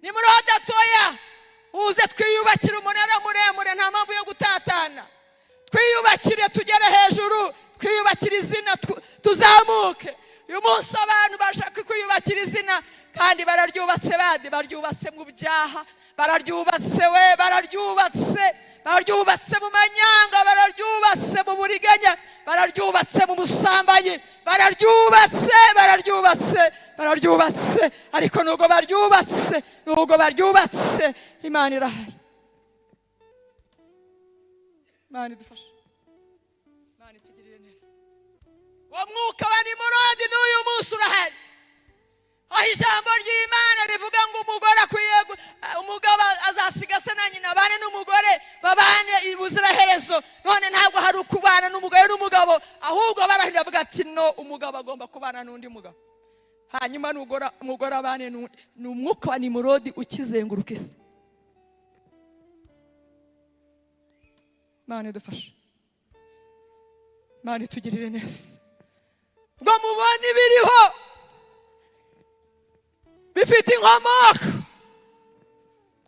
Ni muri gatoya, uze twiyubakire umunara muremure. Nta mpamvu yo gutatana, twiyubakire tugere hejuru, twiyubakire izina, tuzamuke. Uyu munsi abantu bashaka kwiyubakira izina kandi bararyubatse, bandi baryubatse mu byaha, bararyubatse we, bararyubatse, bararyubatse mu manyanga, bararyubatse mu buriganya, bararyubatse mu busambanyi, bararyubatse, bararyubatse, bararyubatse. Ariko nubwo baryubatse, nubwo baryubatse, Imana irahari. Imana idufashe, Imana itugirire neza. Uwo mwuka wa Nimurodi n'uyu munsi urahari, aho ijambo ry'Imana rivuga ngo umugore akwiye umugabo azasiga se na nyina abane n'umugore, babane ubuziraherezo. None ntabwo hari ukubana n'umugore n'umugabo, ahubwo barahindura bavuga ati: "No, umugabo agomba kubana n'undi mugabo, hanyuma umugore abane n'undi." Ni umwuka wa Nimurodi ukizenguruka isi. Imana idufashe, Imana itugirire neza. Ngo mubone ibiriho bifite inkomoko.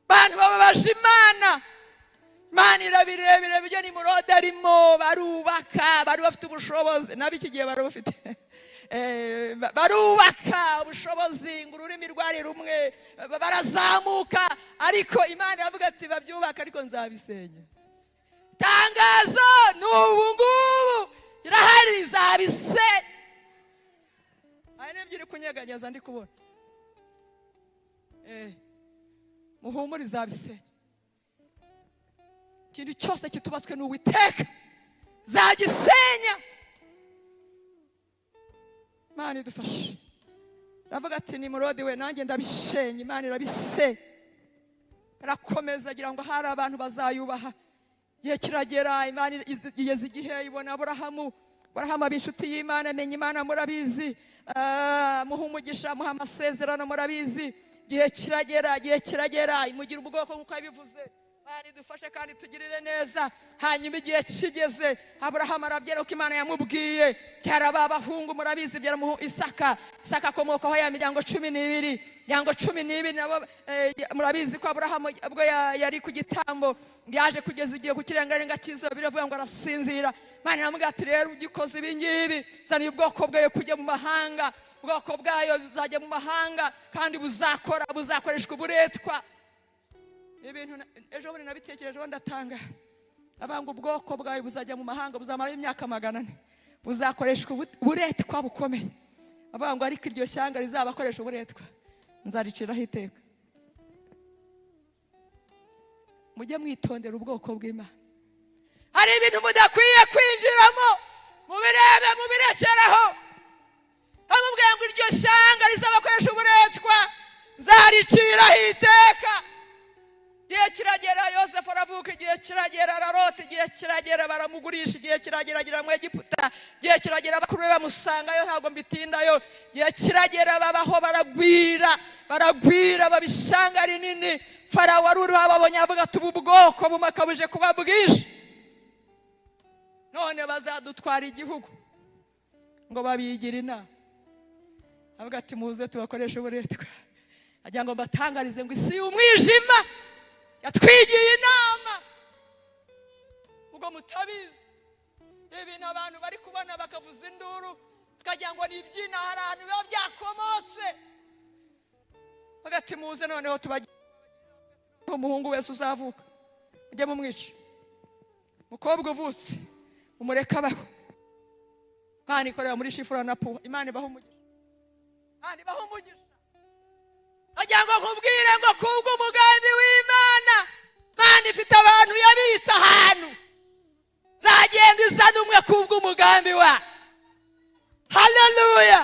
Abantu bababaje Imana, Imana irabirebera. Ibyo Nimurodi arimo, barubaka, bari bafite ubushobozi, nabo iki gihe barabufite. Barubaka ubushobozi ngo ururimi rwari rumwe, barazamuka. Ariko Imana iravuga ati: "Babyubaka, ariko nzabisenya." Itangazo ni ubu ngubu, irahari, izabisenya. Hari n'ibyo iri kunyeganyeza ndi kubona. Muhumure, izabisenya. Ikintu cyose kitubatswe n'Uwiteka zagisenya. Imana idufashe. Iravuga ati: "Nimurodi we, nanjye ndabishenye." Imana irabisenya, irakomeza agira ngo hari abantu bazayubaha. Igihe kiragera, Imana igeze igihe ibona Aburahamu. Aburahamu aba inshuti y'Imana, amenya Imana, murabizi. Muha umugisha, muha amasezerano, murabizi. Igihe kiragera, igihe kiragera, imugira ubwoko nk'uko yabivuze. Imana idufashe kandi tugirire neza. Hanyuma igihe kigeze, Aburahamu arabyera uko Imana yamubwiye. Byara abahungu, murabizi, byara Isaka. Isaka akomokaho ya miryango 12. Miryango 12 nabo, murabizi ko Aburahamu ubwo yari ku gitambo, yaje kugeza igihe ku kirengarenga cy'izuba, biravuga ngo arasinzira. Imana iramubwira ati: "Rero ugikoze ibi ngibi, zaniye ubwoko bwawe kujya mu mahanga, ubwoko bwayo buzajya mu mahanga kandi buzakora, buzakoreshwa uburetwa." Ibintu ejo bundi nabitekerejeho, ndatanga abanga. Ubwoko bwawe buzajya mu mahanga, buzamarayo imyaka 400, buzakoreshwa uburetwa bukomeye. Avuga ngo: "Ariko iryo shyanga rizabakoresha uburetwa nzariciraho iteka." Mujye mwitondera ubwoko bw'Imana. Hari ibintu mudakwiye kwinjiramo, mubirebe, mubirekeraho. Bamubwira ngo: "Iryo shyanga rizabakoresha uburetwa nzariciraho iteka." Igihe kiragera, Yosefu aravuka. Igihe kiragera, ararota. Igihe kiragera, baramugurisha. Igihe kiragera, agera mu Egiputa. Igihe kiragera, bakuru be bamusangayo. Ntabwo mbitindayo. Igihe kiragera, babaho, baragwira, baragwira, baba ishyanga rinini. Farawo wari uriho ababonye avuga ati: "Ubu bwoko bumakabuje kuba bwinshi, none bazadutwara igihugu." Ngo babigira inama. Avuga ati: "Muze tubakoreshe uburetwa." Agira ngo mbatangarize ngo isi y'umwijima yatwigiye inama. Ubwo mutabizi, ibintu abantu bari kubona bakavuza induru bakagira ngo ni ibyina, hari ahantu biba byakomotse. Bagati: "Muze noneho tubajye, umuhungu wese uzavuka ujye mumwica, umukobwa uvutse umureke abaho." Imana ikorera muri Shifura na Puwa. Imana ibaha umugisha, Imana ibaha umugisha. Agira ngo nkubwire ngo kubw'umugambi w'Imana, Imana ifite abantu yabitse ahantu, zagenda izana umwe kubw'umugambi wa. Haleluya!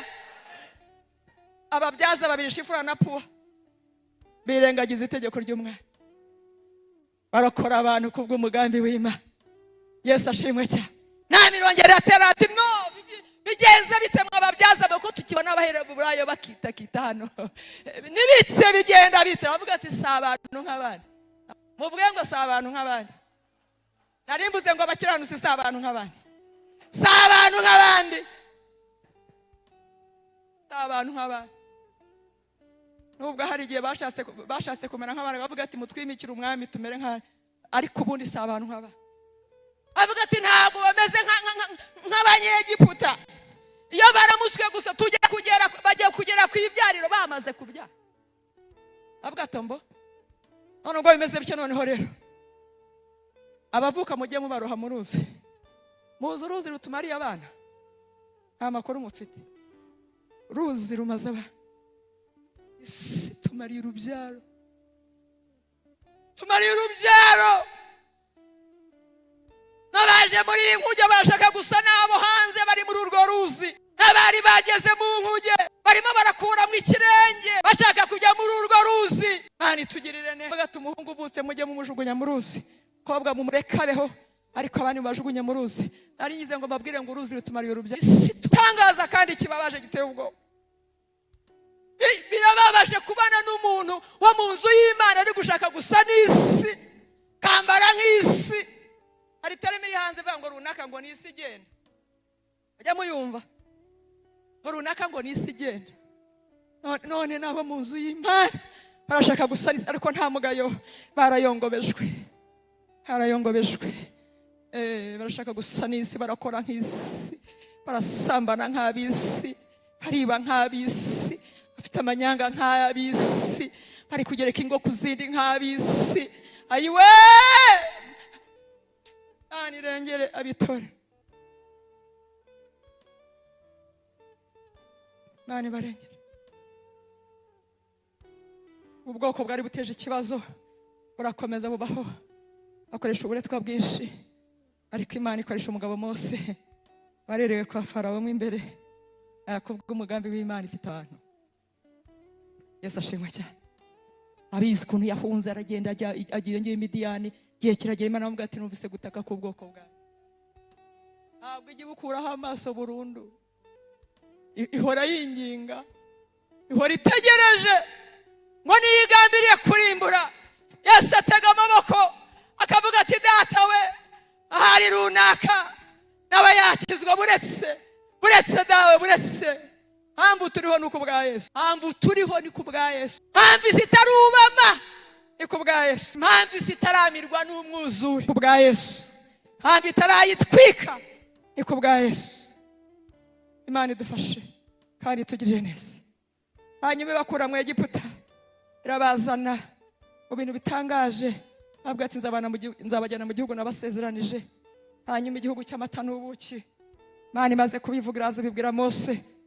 Ababyaza babiri, Shifura na Puwa, birengagiza itegeko ry'umwami, barokora abantu kubw'umugambi w'Imana. Yesu ashimwe cyane. Nta mirongera iratera ati: "No bigenze bite mwababyaza, kuko tukibona Abaheburayo bakitakita hano nibitse, bigenda bite?" Bavuga ati: "Si abantu nk'abandi." Muvuge ngo: "Si abantu nk'abandi." Nari mvuze ngo abakiranutsi si abantu nk'abandi, si abantu nk'abandi, si abantu nk'abandi. Nubwo hari igihe bashatse kumera nk'abandi, bavuga ati: "Mutwimikire umwami tumere nk'abandi," ariko ubundi si abantu nk'abandi. Avuga ati: "Ntabwo bameze nk'Abanyegiputa. Iyo baramutswe gusa, tujya kugera, bajya kugera ku ibyariro bamaze kubyara." Avuga ati: "Mbo none ubwo bimeze bityo, noneho rero abavuka mujye mubaroha mu ruzi." Muzi uruzi rutumariye abana? Nta makuru mufite. Uruzi rumaze abana. Isi tumariye urubyaro, tumariye urubyaro. N'abaje muri iyi nkuge barashaka gusa n'abo hanze bari muri urwo ruzi. N'abari bageze mu nkuge barimo barakuramo ikirenge, bashaka kujya muri urwo ruzi. Imana itugirire neza. Bagata umuhungu uvutse mujye mumujugunya mu ruzi, kobwa mumureke abeho, ariko abandi mubajugunye mu ruzi. Nari ngize ngo mbabwire ngo uruzi rutumariye urubyaro. Isi tutangaza kandi kibabaje, giteye ubwoba. Birababaje kubana n'umuntu wo mu nzu y'Imana ari gushaka gusa n'isi, kambara nk'isi. Hari terme iri hanze ivuga ngo runaka ngo ni isi igenda. Mujya muyumva, ngo runaka ngo ni isi igenda. None nabo mu nzu y'Imana barashaka gusa n'isi, ariko nta mugayo, barayongobejwe, barayongobejwe. Barashaka gusa n'isi, barakora nk'isi, barasambana nk'ab'isi, bariba nk'ab'isi, bafite amanyanga nk'ab'isi, bari kugereka ingo ku zindi nk'ab'isi. Ayiwe, Imana irengere abitore, Imana ibarengere. Ubwoko bwari buteje ikibazo burakomeza bubaho, bakoresha uburetwa bwinshi, ariko Imana ikoresha umugabo Mose warerewe kwa Farawo mo imbere, kubw'umugambi w'Imana ifite abantu. Yesu ashimwe cyane. Abizi ukuntu yahunze, aragenda, ajya agiye ngiye Midiyani. Igihe kiragera, Imana aramubwira ati: "Numvise gutaka k'ubwoko bwawe." Ntabwo ijya ibukuraho amaso burundu. Ihora yinginga, ihora itegereje ngo niyigambiriye kurimbura. Yesu atega amaboko akavuga ati: "Data we, ahari runaka nawe yakizwa, buretse, buretse dawe, buretse." Mpamvu turiho ni ku bwa Yesu. Mpamvu turiho ni ku bwa Yesu. Mpamvu isi itarubama ni ku bwa Yesu. Mpamvu isi itaramirwa n'umwuzure ku bwa Yesu. Mpamvu itarayitwika ni ku bwa Yesu. Imana idufashe kandi itugirire neza. Hanyuma ibakura mu Egiputa, irabazana mu bintu bitangaje. Ntabwo ati: "Nzabajyana mu gihugu nabasezeranije." Hanyuma igihugu cy'amata n'ubuki. Imana imaze kubivuga, iraza ibibwira Mose.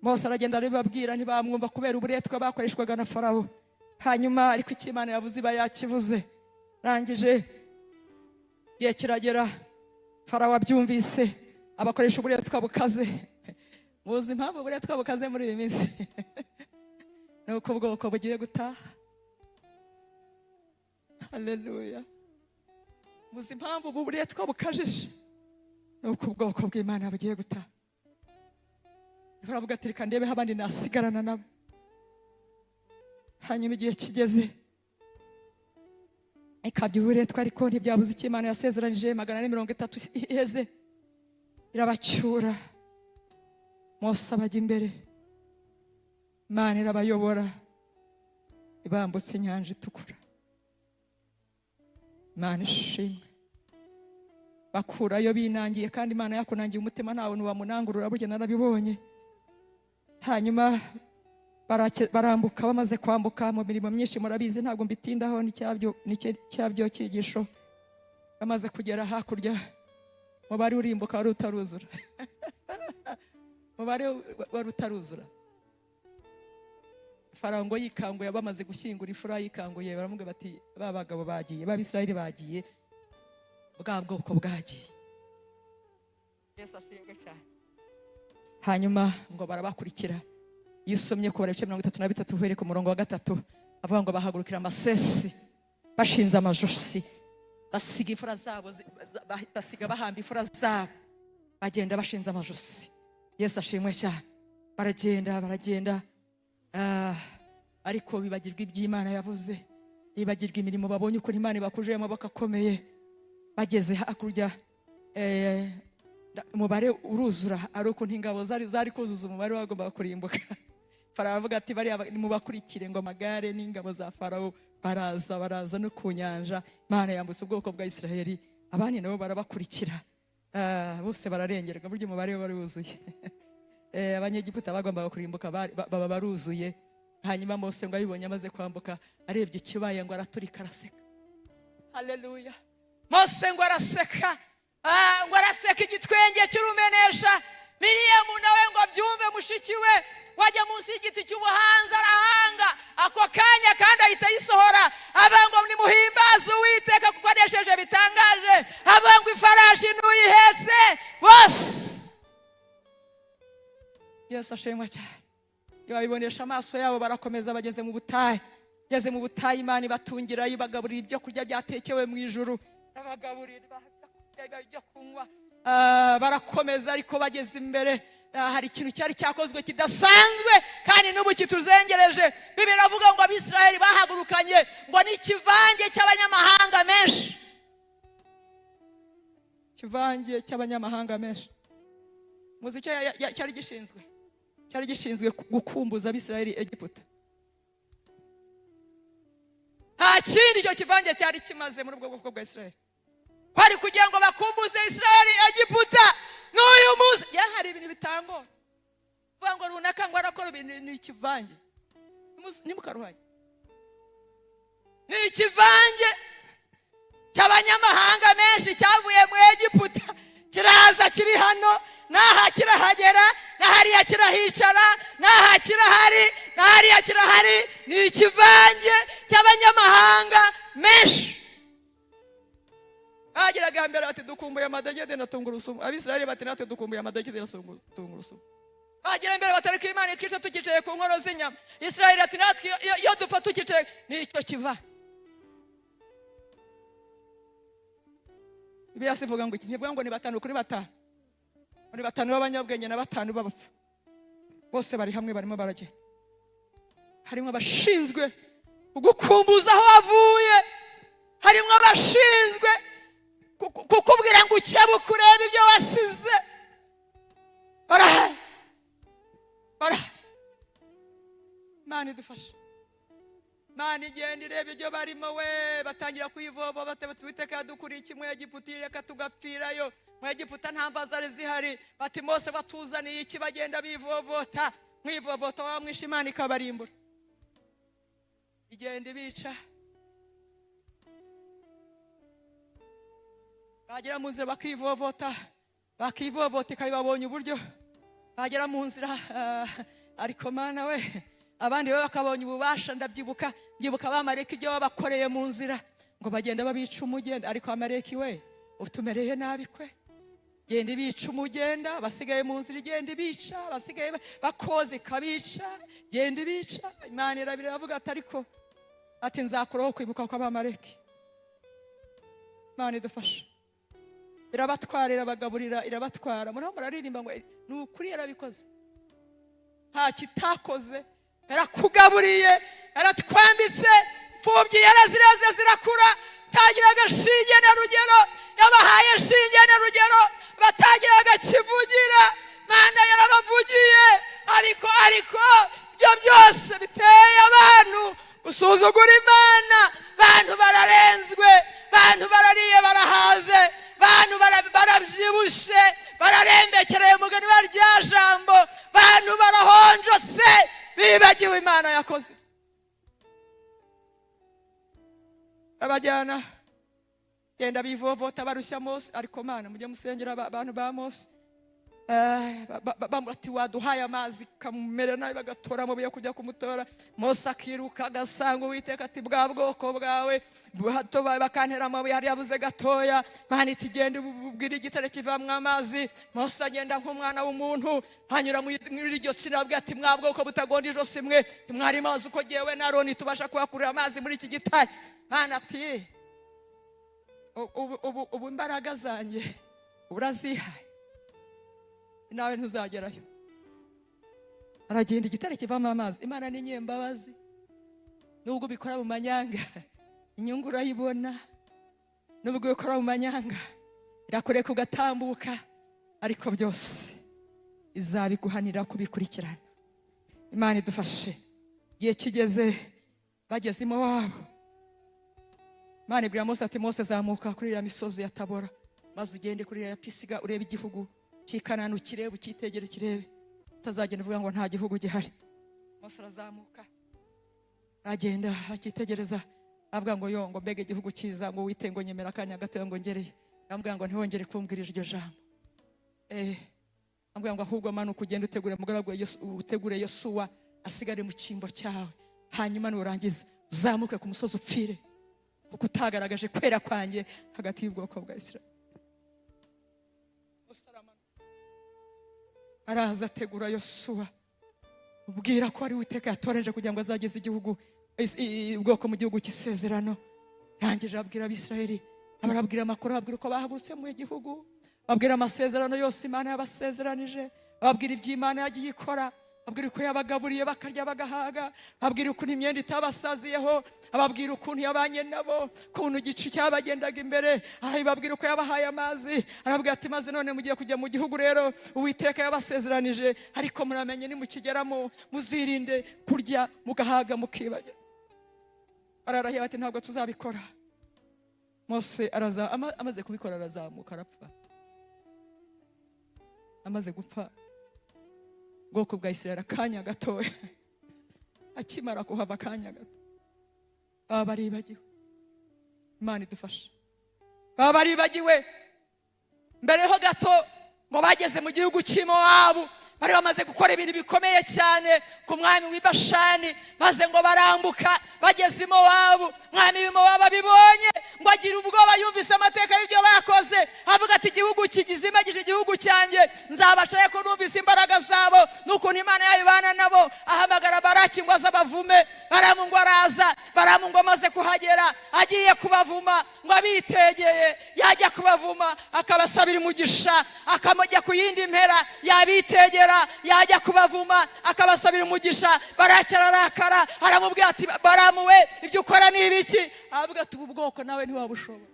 Mose aragenda arabibabwira, ntibamwumva kubera uburetwa bakoreshwaga na Farawo. Hanyuma ariko icyo Imana yavuze iba yakivuze. Rangije, igihe kiragera, Farawo abyumvise abakoresha uburetwa bukaze. Muzi impamvu uburetwa bukaze muri iyi minsi? Ni uko ubwoko bugiye gutaha. Haleluya! Muzi impamvu ubu buretwa bukajije? Ni uko ubwoko bw'Imana bugiye gutaha. Baravuga ati: "Reka ndebeho abandi nasigarana nabo." Hanyuma igihe kigeze ikabya uburetwa, ariko ntibyabuze icyo Imana yasezeranije. 430 iheze, irabacyura. Mose abajya imbere. Imana irabayobora, ibambutse Inyanja Itukura. Imana ishimwe. Bakurayo binangiye, kandi Imana yakunangiye umutima ntawe wamunangurura, burya narabibonye. Hanyuma barambuka. Bamaze kwambuka, mu mirimo myinshi murabizi, ntabwo mbitindaho, n'icyabyo cyigisho. Bamaze kugera hakurya, umubare urimbuka wari utaruzura, umubare wari utaruzura. Farawo ngo yikanguye, bamaze gushyingura imfura, yikanguye, baramubwira bati: "Ba bagabo bagiye, b'Abisirayeli bagiye, bwa bwoko bwagiye." Yesu ashimwe cyane. Hanyuma ngo barabakurikira. Iyo usomye Kubara ibice 33 uhereye ku murongo wa 3, avuga ngo bahagurukira amasesi bashinze amajosi, basiga imfura zabo, basiga bahamba imfura zabo, bagenda bashinze amajosi. Yesu ashimwe cyane. Baragenda, baragenda. Ariko bibagirwa iby'Imana yavuze, bibagirwa imirimo babonye, ukuntu Imana ibakuje amaboko akomeye. Bageze hakurya, umubare uruzura, ari ukuntu ingabo zari kuzuza umubare wagombaga kurimbuka. Farawo aravuga ati: "Bariya nimubakurikire." Ngo amagare n'ingabo za Farawo baraza, baraza no ku nyanja. Imana yambutse ubwoko bwa Isiraheli, abandi nabo barabakurikira. Bose bararengerwa. Burya umubare wari wuzuye. Abanyegiputa bagombaga kurimbuka baba baruzuye. Hanyuma Mose ngo abibonye, amaze kwambuka, arebye ikibaye, ngo araturika araseka. Haleluya! Mose ngo araseka. Ngo araseka igitwenge cy'urumenesha. Miriyamu nawe ngo abyumve, mushiki we, wajya munsi y'igiti cy'ubuhanzi arahanga ako kanya, kandi ahita ayisohora, avuga ngo: "Nimuhimbaze Uwiteka kuko anesheje bitangaje." Avuga ngo ifarashi n'uyihetse bose. Yesu ashimwe cyane. Iyo babibonesha amaso yabo, barakomeza, bageze mu butayu. Bageze mu butayu, Imana ibatungira, ibagaburira ibyo kurya byatekewe mu ijuru, babagaburira ibyo kunywa. Barakomeza, ariko bageze imbere, hari ikintu cyari cyakozwe kidasanzwe kandi n'ubu kituzengereje. Bibiliya iravuga ngo Abisirayeli bahagurukanye ngo n'ikivange cy'abanyamahanga menshi, ikivange cy'abanyamahanga menshi. Muzi icyo cyari gishinzwe? Cyari gishinzwe gukumbuza Abisirayeli Egiputa. Nta kindi icyo kivange cyari kimaze muri ubwo bwoko bwa Isirayeli, kwari kugira ngo bakumbuze Isirayeli Egiputa. N'uyu munsi ya hari ibintu bitangora kuvuga ngo runaka ngo arakora ibintu, ni ikivange. Ntimukaruhanye, ni ikivange cy'abanyamahanga menshi cyavuye mu Egiputa, kiraza kiri hano, n'aha kirahagera, na hariya kirahicara, n'aha kirahari, na hariya kirahari. Ni ikivange cy'abanyamahanga menshi. Bageraga mbere bati: "Dukumbuye amadegede na tungurusumu." Abisirayeli bati: "Natwe dukumbuye amadegede na tungurusumu." Bagera imbere batareka Imana itwica tukicaye ku nkono z'inyama. Isirayeli ati: "Natwe iyo dupfa tukicaye." Nicyo kiva. Bibiliya si ivuga ngo iki? Ntivuga ngo ni batanu kuri batanu, muri batanu b'abanyabwenge na batanu b'abapfu, bose bari hamwe, barimo baragenda. Harimo abashinzwe kugukumbuza aho wavuye, harimo abashinzwe kukubwira ngo ukebuke urebe ibyo wasize. Barahari, barahari. Imana idufashe. Imana igenda ireba ibyo barimo we, batangira kuyivova bati: "Uwiteka yadukuriye iki mu Egiputa? Reka tugapfirayo mu Egiputa, nta mva zari zihari." Bati: "Mose, batuzaniye iki?" Bagenda bivovota, mwivovota wamwishe, Imana ikabarimbura, igenda ibica. Bagera mu nzira bakivovota, bakivovota, ikabibabonye uburyo bagera mu nzira. Ariko Mana we, abandi bo bakabonye ububasha. Ndabyibuka, mbyibuka abamareki ibyo babakoreye mu nzira, ngo bagenda babica umugenda. Ariko Amaleki we, utumereye nabi kwe! Genda ibica umugenda, basigaye mu nzira igenda ibica, basigaye bakoze ikabica, genda ibica. Imana irabira, ati: "Ariko," ati, "nzakuraho kwibuka kw'Abamaleki." Imana idufashe. Irabatwara, irabagaburira, irabatwara. Muriho muraririmba ngo ni ukuri, yarabikoze, nta kitakoze. Yarakugaburiye, yaratwambitse, imfubyi yarazireze zirakura, batagiraga shinge na rugero yabahaye shinge na rugero, batagiraga kivugira, Mana yarabavugiye. Ariko ibyo byose. Bararushe, bararembekereye, mugani wa rya jambo, bantu barahonjose, bibagiwe Imana yakoze. Babajyana genda bivovota, barushya Mose. Ariko Mana, mujye musengera abantu ba Mose. Ati waduhaye amazi kamumera nabi, bagatora amabuye kujya kumutora. Mose akiruka agasanga Uwiteka, ati bwa bwoko bwawe hato bakantera amabuye, hari yabuze gatoya. Mana iti genda ubwire igitare kivamwo amazi. Mose agenda nk'umwana w'umuntu, hanyura muri iryo tsinda, ababwira ati mwa bwoko butagonda ijosi mwe, mwari mazi uko jyewe na Aroni tubasha kuhakurira amazi muri iki gitare. Mana ati ubu imbaraga zanjye urazihaye, nawe ntuzagerayo. Aragenda, igitare kivamo amazi. Imana ni nyembabazi, nubwo ubikora mu manyanga inyungu urayibona, nubwo ubikora mu manyanga irakureka ugatambuka, ariko byose izabiguhanira kubikurikirana. Imana idufashe. Igihe kigeze, bageze iwabo, Imana ibwira Mose ati Mose, zamuka kuri iriya misozi ya Tabora, maze ugende kuri iriya Pisiga, urebe igihugu cy'i Kanani, ukirebe, ukitegere, kirebe, utazagenda uvuga ngo nta gihugu gihari. Mose arazamuka, aragenda akitegereza, avuga ngo yo, ngo mbega igihugu cyiza, ngo wite ngo nyemera akanya gato ngo ngereyo. Aramubwira ngo ntiwongere kumbwira iryo jambo. Amubwira ngo ahubwo manuka ugende utegure umugaragu wa utegure Yosuwa asigare mu cyimbo cyawe, hanyuma nurangiza uzamuke ku musozi upfire, kuko utagaragaje kwera kwanjye hagati y'ubwoko bwa Isirayeli. Mose aramanuka, araza ategura Yosuwa, ubwira ko ari Uwiteka yatoranije kugira ngo azageze igihugu ubwoko mu gihugu cy'isezerano. Yangije abwira Abisirayeli, abarabwira amakuru, ababwira uko bahagurutse mu gihugu, babwira amasezerano yose Imana yabasezeranije, babwira iby'Imana yagiye ikora, babwira uko yabagaburiye bakarya bagahaga, babwira ukuntu imyenda itabasaziyeho, ababwira ukuntu yabanye nabo, ukuntu igicu cyabagendaga imbere, babwira uko yabahaye amazi. Arababwira ati maze none mugiye kujya mu gihugu rero Uwiteka yabasezeranije, ariko muramenye nimukigeramo muzirinde kurya mugahaga mukibagira. Bararahiye bati ntabwo tuzabikora. Mose araza, amaze kubikora arazamuka arapfa. Amaze gupfa, ubwoko bwa Isirayeli akanya gatoya, akimara kuhava akanya gato, baba baribagiwe. Imana idufashe. Baba baribagiwe. Mbere ho gato ngo bageze mu gihugu cy'i Mowabu, bari bamaze gukora ibintu bikomeye cyane ku mwami w'i Bashani, maze ngo barambuka bageze i Mowabu. Mwami w'i Mowabu abibonye ngo agira ubwoba, yumvise amateka y'ibyo bakoze, avuga ati igihugu kigizima gije igihugu cyanjye, nzabacaye ko numvise imbaraga zabo n'ukuntu Imana yayo ibana nabo. Ahamagara Baraki ngo aze abavume. Baramu ngo araza. Baramu ngo amaze kuhagera agiye kubavuma, ngo abitegeye, yajya kubavuma akabasabira umugisha, akamujya ku yindi mpera yabitegera, yajya kubavuma akabasabira umugisha. Baraki ararakara, aramubwira ati Baramu we, ibyo ukora ni ibiki? Aravuga ati ubu bwoko nawe ntiwabushobora,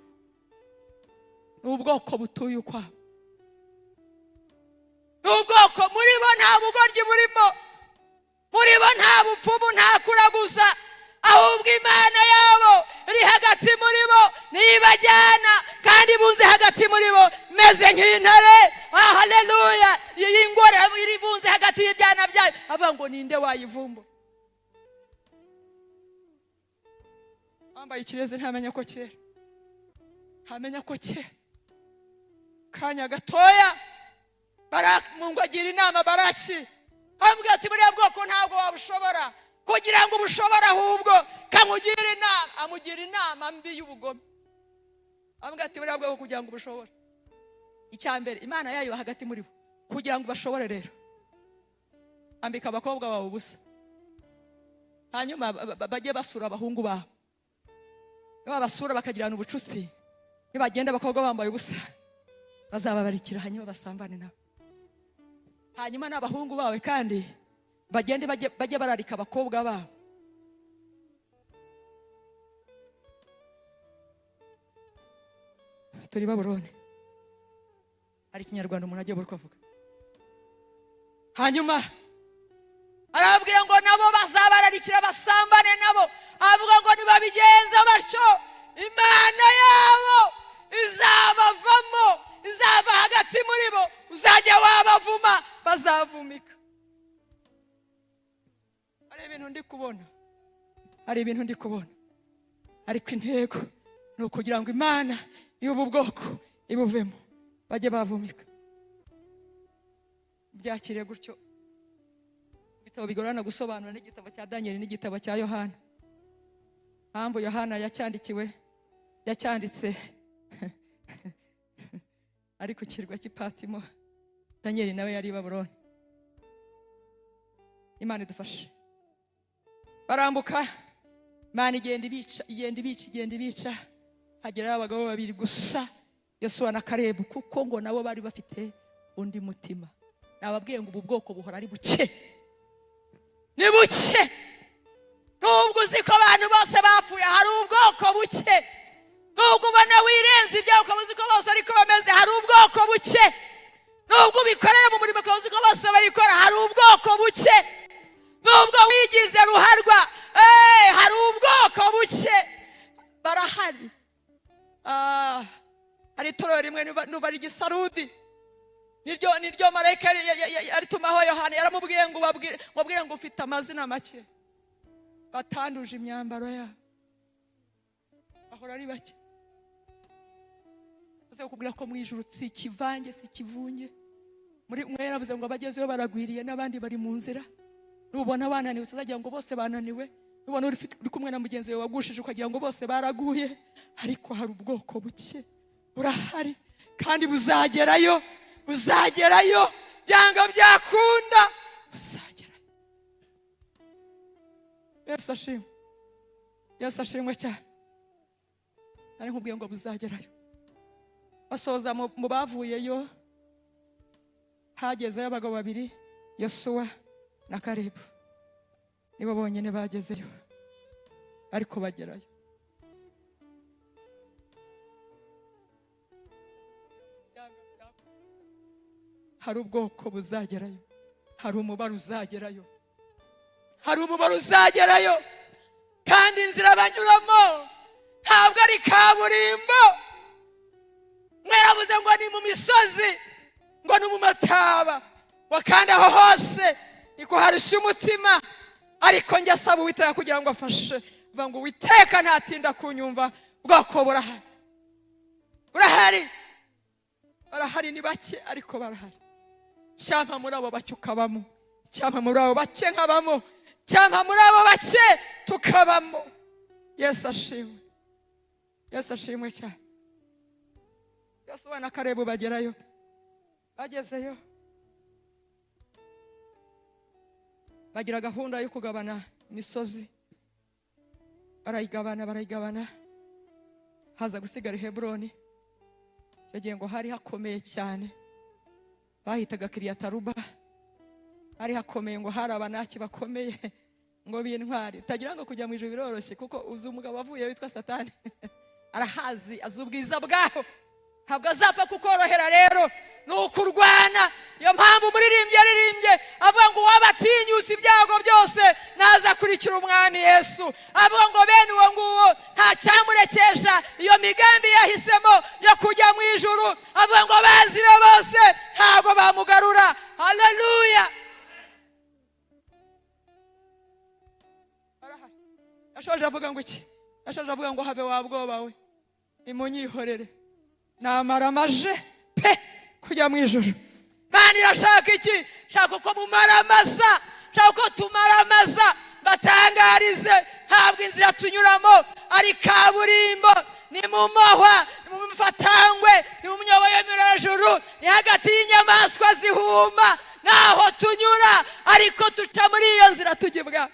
ni ubwoko butuye ukwabo, ni ubwoko muri bo nta bugoryi burimo, muri bo nta bupfumu, nta kuraguza, ahubwo Imana yabo iri hagati muri bo nibajyana, kandi bunze hagati muri bo meze nk'intare. Haleluya! Iyi ngore iri bunze hagati y'ibyana byayo, avuga ngo ninde wayivumbura? Wambaye ikirezi ntamenya ko kera, ntamenya ko kera. Kanya gatoya Mungu agira inama Baraki, amubwira ati buriya bwoko ntabwo wabushobora, kugira ngo ubushobore ahubwo kamugira inama. Amugira inama mbi y'ubugome, amubwira ati buriya bwoko kugira ngo ubushobore, icya mbere Imana yayo hagati muri bo, kugira ngo ubashobore rero ambika abakobwa bawe ubusa, hanyuma bajye basura abahungu babo, nibabasura bakagirana ubucuti, nibagenda abakobwa bambaye ubusa bazababarikira, hanyuma basambane nabo. Hanyuma n'abahungu bawe kandi bagende bajye bararika abakobwa babo. Turi Babuloni, hari ikinyarwanda umuntu agiye buri kuvuga. Hanyuma arababwira ngo nabo bazabararikira basambane nabo, avuga ngo nibabigenza batyo Imana yabo izabavamo, izava hagati Hagati muri bo uzajya wabavuma bazavumika. Hari ibintu ndi kubona, hari ibintu ndi kubona, ariko intego ni ukugira ngo Imana y'ubu bwoko ibuvemo, bajye bavumika. Byakiriye gutyo. Ibitabo bigorana gusobanura n'igitabo cya Daniel n'igitabo cya Yohana. Mpamvu Yohana yacyandikiwe, yacyanditse ari ku kirwa cy'i Patimo, Daniel nawe yari i Babuloni. Imana idufashe. Barambuka, Imana igenda ibica, igenda ibica, igenda ibica, hagerayo abagabo babiri gusa, Yosuwa na Karebu, kuko ngo nabo bari bafite undi mutima. Nababwiye ngo ubu bwoko buhora ari buke, ni buke. Nubwo uzi ko abantu bose bapfuye, hari ubwoko buke. Nubwo ubona wirenze ibyawe, ukaba uzi ko bose ariko bameze, hari ubwoko buke. Nubwo ubikorera mu murimo, ukaba uzi ko bose babikora, hari ubwoko buke. Nubwo wigize ruharwa, hari ubwoko buke, barahari. Hari itorero rimwe nuba ari igisarudi, niryo marayika yaritumaho Yohana. Yaramubwiye ngo ubabwire ngo ufite amazina make batanduje imyambaro yabo, bahora ari bake. Uze kukubwira ko mu ijuru si ikivange, si ikivunge. Muri umwe yaravuze ngo abagezeyo baragwiriye n'abandi bari mu nzira. Nubona bananiwe, utazagira ngo bose bananiwe. Nubona uri kumwe na mugenzi wawe wagushije, ukagira ngo bose baraguye, ariko hari ubwoko buke burahari kandi buzagerayo, buzagerayo, byanga byakunda buzagerayo. Yesu ashimwe, Yesu ashimwe cyane. Nari nkubwiye ngo buzagerayo. Basoza mu bavuyeyo, hagezeyo abagabo babiri, Yosuwa na Karebu, nibo bonyine bagezeyo, ariko bagerayo. Hari ubwoko buzagerayo, hari umubare uzagerayo, hari umubare uzagerayo, kandi inzira banyuramo ntabwo ari kaburimbo. Mwaravuze ngo ni mu misozi, ngo ni mu mataba, ngo kandi aho hose niko harushya umutima. Ariko njya asaba Uwiteka kugira ngo afashe, avuga ngo Uwiteka ntatinda kunyumva. Ubwoko burahari, burahari, barahari, ni bake ariko barahari. Cyampa muri abo bake ukabamo, cyampa muri abo bake nkabamo, cyampa muri abo bake tukabamo. Yesu ashimwe, Yesu ashimwe cyane. Yosuwa na Karebu bagerayo, bagezeyo bagira gahunda yo kugabana imisozi, barayigabana, barayigabana, haza gusigara Heburoni. Icyo gihe ngo hari hakomeye cyane, bahitaga Kiriyataruba, hari hakomeye, ngo hari Abanaki bakomeye ngo b'intwari. Utagira ngo kujya mu ijuru biroroshye, kuko uzi umugabo wavuye witwa Satani arahazi, azi ubwiza bwaho, ntabwo azapfa kukorohera. Rero ni ukurwana. Niyo mpamvu umuririmbyi yaririmbye avuga ngo uwabatinyutse ibyago byose naza akurikira umwami Yesu. Avuga ngo bene uwo nguwo nta cyamurekesha iyo migambi yahisemo yo kujya mu ijuru. Avuga ngo bazi be bose ntabwo bamugarura. Haleluya. Yashoje avuga ngo iki? Yashoje avuga ngo have wa bwoba we, nimunyihorere, namara amaje pe kujya mu ijuru. Imana irashaka iki? Shaka uko mumara amasa, shaka uko tumara amasa. Batangarize, ntabwo inzira tunyuramo ari kaburimbo, ni mu mahwa, ni mu mifatangwe, ni mu myobo yo mu ijuru, ni hagati y'inyamaswa zihuma, naho tunyura, ariko tuca muri iyo nzira tujya ibwami.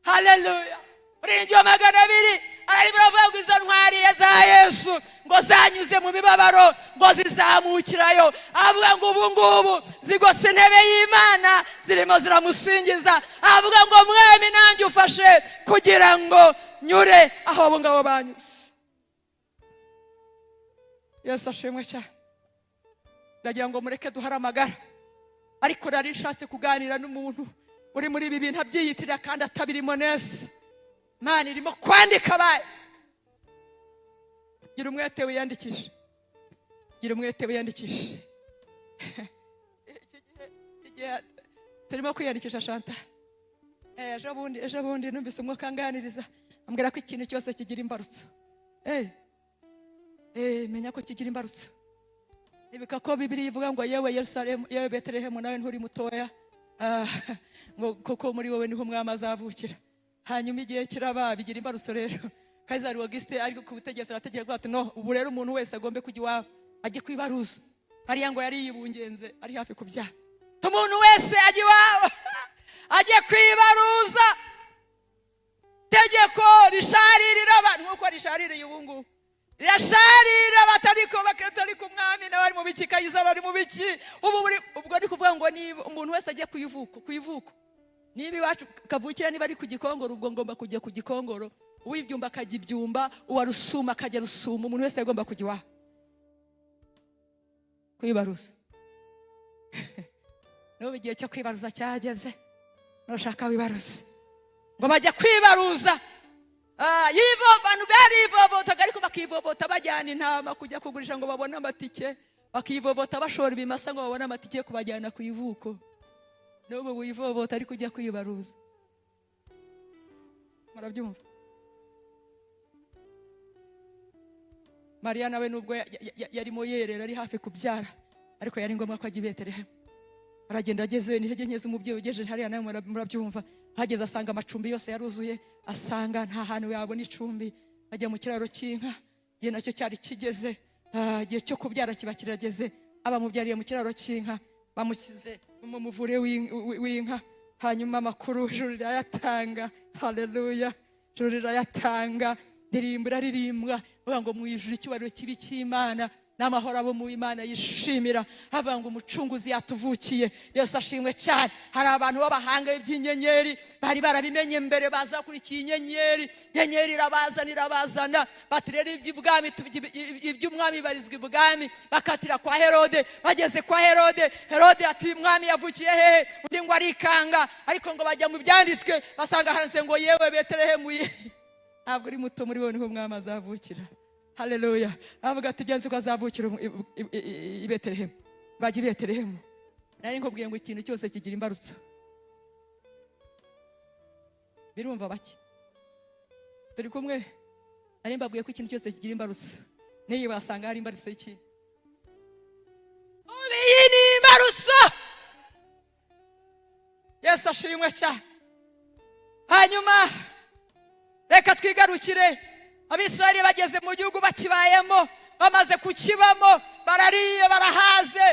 Haleluya. Muri wa 200 arimo aravuga ngo izo ntwari za Yesu ngo zanyuze mu mibabaro, ngo zizamukirayo. Avuga ngo ubu ngubu zigose intebe y'Imana, zirimo ziramusingiza. Avuga ngo mwami nanjye ufashe kugira ngo nyure aho abo ngabo banyuze. Yesu ashimwe cyane. Ndagira ngo mureke duhare amagara, ariko nari nshatse kuganira n'umuntu uri muri ibi bintu abyiyitirira kandi atabirimo neza. Imana irimo kwandika abaye. Gira umwete wiyandikishe, gira umwete wiyandikishe. Iki gihe turimo kwiyandikisha shanta. Ejo bundi numvise umwuka anganiriza, ambwira ko ikintu cyose kigira imbarutso. Menya ko kigira imbarutso. Ibuka ko Bibiliya ivuga ngo: "Yewe Yerusalemu, yewe Betelehemu, nawe nturi mutoya." Ngo koko muri wowe niho umwami azavukira. Hanyuma igihe kiraba, bigira imbarutso. Rero Kayizari Auguste ari ku butegetsi, arategeka ati: "No, ubu rero umuntu wese agombe kujya iwabo, ajye kwibaruza." Hariya ngo yari yibungenze, ari hafi kubyara. Umuntu wese ajya iwabo, ajye kwibaruza. Tegeko risharirira abantu nk'uko rishaririye ubu ngubu, rirasharira. Batariko batari ku mwami nawe ari mu biki? Kayizari ari mu biki ubu? Buri ubwo ari kuvuga ngo niba umuntu wese ajye ku ivuko, ku ivuko, niba iwacu kavukira, niba ari ku Gikongoro, ubwo ngomba kujya ku Gikongoro, uw'ibyumba akajya ibyumba, uwa Rusuma akajya Rusuma. Umuntu wese agomba kujya iwabo kwibaruza. N'ubu igihe cyo kwibaruza cyageze, nushaka wibaruze. Ngo bajya kwibaruza. Yivo abantu barivovotaga, ariko bakivovota bajyana intama kujya kugurisha ngo babone amatike, bakivovota bashora ibimasa ngo babone amatike yo kubajyana ku ivuko. N'ubu wivovota ariko ujya kwibaruza. Murabyumva? Mariya nawe nubwo yarimo yerera, ari hafi kubyara, ariko yari ngombwa ko ajya i Betelehemu. Aragenda, ageze, n'intege nke z'umubyeyi ugejeje hariya, nawe murabyumva. Hageze asanga amacumbi yose yaruzuye, asanga nta hantu yabona icumbi, ajya mu kiraro cy'inka. Igihe nacyo cyari kigeze, igihe cyo kubyara kiba kirageze, abamubyariye mu kiraro cy'inka, bamushyize mu muvure w'inka. Hanyuma amakuru ijuru rirayatanga. Haleluya! Ijuru rirayatanga, ndirimbo iraririmbwa, bavuga ngo: "Mu ijuru icyubahiro kibi cy'Imana, n'amahoro abo mu Imana yishimira." Havuga ngo: "Umucunguzi yatuvukiye." Yesu ashimwe cyane. Hari abantu b'abahanga iby'inyenyeri bari barabimenye mbere, baza bakurikiye inyenyeri. Inyenyeri irabazana, irabazana. Bati: "Rero iby'ubwami, iby'umwami barizwa ibwami." Bakatira kwa Herode. Bageze kwa Herode, Herode ati: "Mwami yavukiye hehe?" Undi ngo arikanga, ariko ngo bajya mu byanditswe, basanga handitse ngo: "Yewe Betelehemu ye, ntabwo uri muto, muri wowe niho umwami azavukira." Haleluya! Avuga ati: "Byanze ko azavukira i Betelehemu." Bajya i Betelehemu. Nari nkubwiye ngo ikintu cyose kigira imbarutso. Birumva bake turi kumwe. Nari mbabwiye ko ikintu cyose kigira imbarutso. N'iyi wasanga hari imbarutso y'ikintu. Ubu iyi ni imbarutso. Yesu ashimwe cyane. Hanyuma reka twigarukire Abisirayeli bageze mu gihugu, bakibayemo, bamaze kukibamo, barariye, barahaze,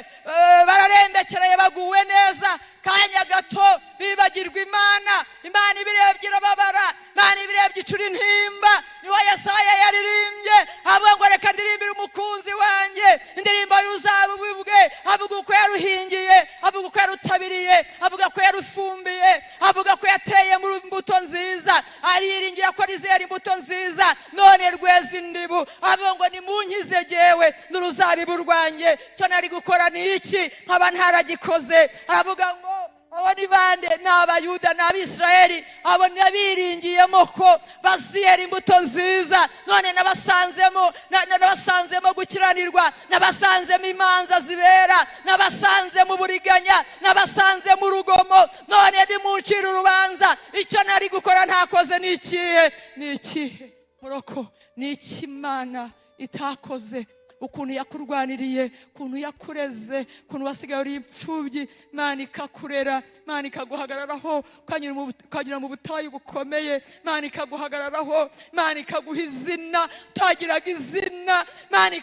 bararembekereye, baguwe neza. Kanya gato bibagirwa Imana. Imana ibirebye irababara, Imana ibirebye icura intimba. Niho Yesaya yaririmbye, avuga ngo: "Reka ndirimbire umukunzi wanjye indirimbo y'uruzabibu bwe." Avuga uko yaruhingiye, avuga uko yarutabiriye, avuga ko yarufumbiye, avuga ko yateye mu imbuto nziza, ariringira ko rizera imbuto nziza, none rweza indibu. Avuga ngo: "Nimunkize jyewe n'uruzabibu rwanjye. Cyo nari gukora ni iki nkaba ntaragikoze?" Aravuga ngo abo ni bande? Ni Abayuda, ni Abisirayeli. Abo nabiringiyemo ko baziyera imbuto nziza, none nabasanzemo gukiranirwa, nabasanzemo imanza zibera, nabasanzemo uburiganya, nabasanzemo urugomo. None nimuncire urubanza. Icyo nari gukora ntakoze ni ikihe? Ni ikihe, muroko? Ni iki Imana itakoze? Ukuntu yakurwaniriye, ukuntu yakureze, ukuntu wasigaye uri imfubyi, Imana ikakurera, Imana ikaguhagararaho, ukanyura mu butayu bukomeye, Imana ikaguhagararaho, Imana ikaguha izina utagiraga izina, Imana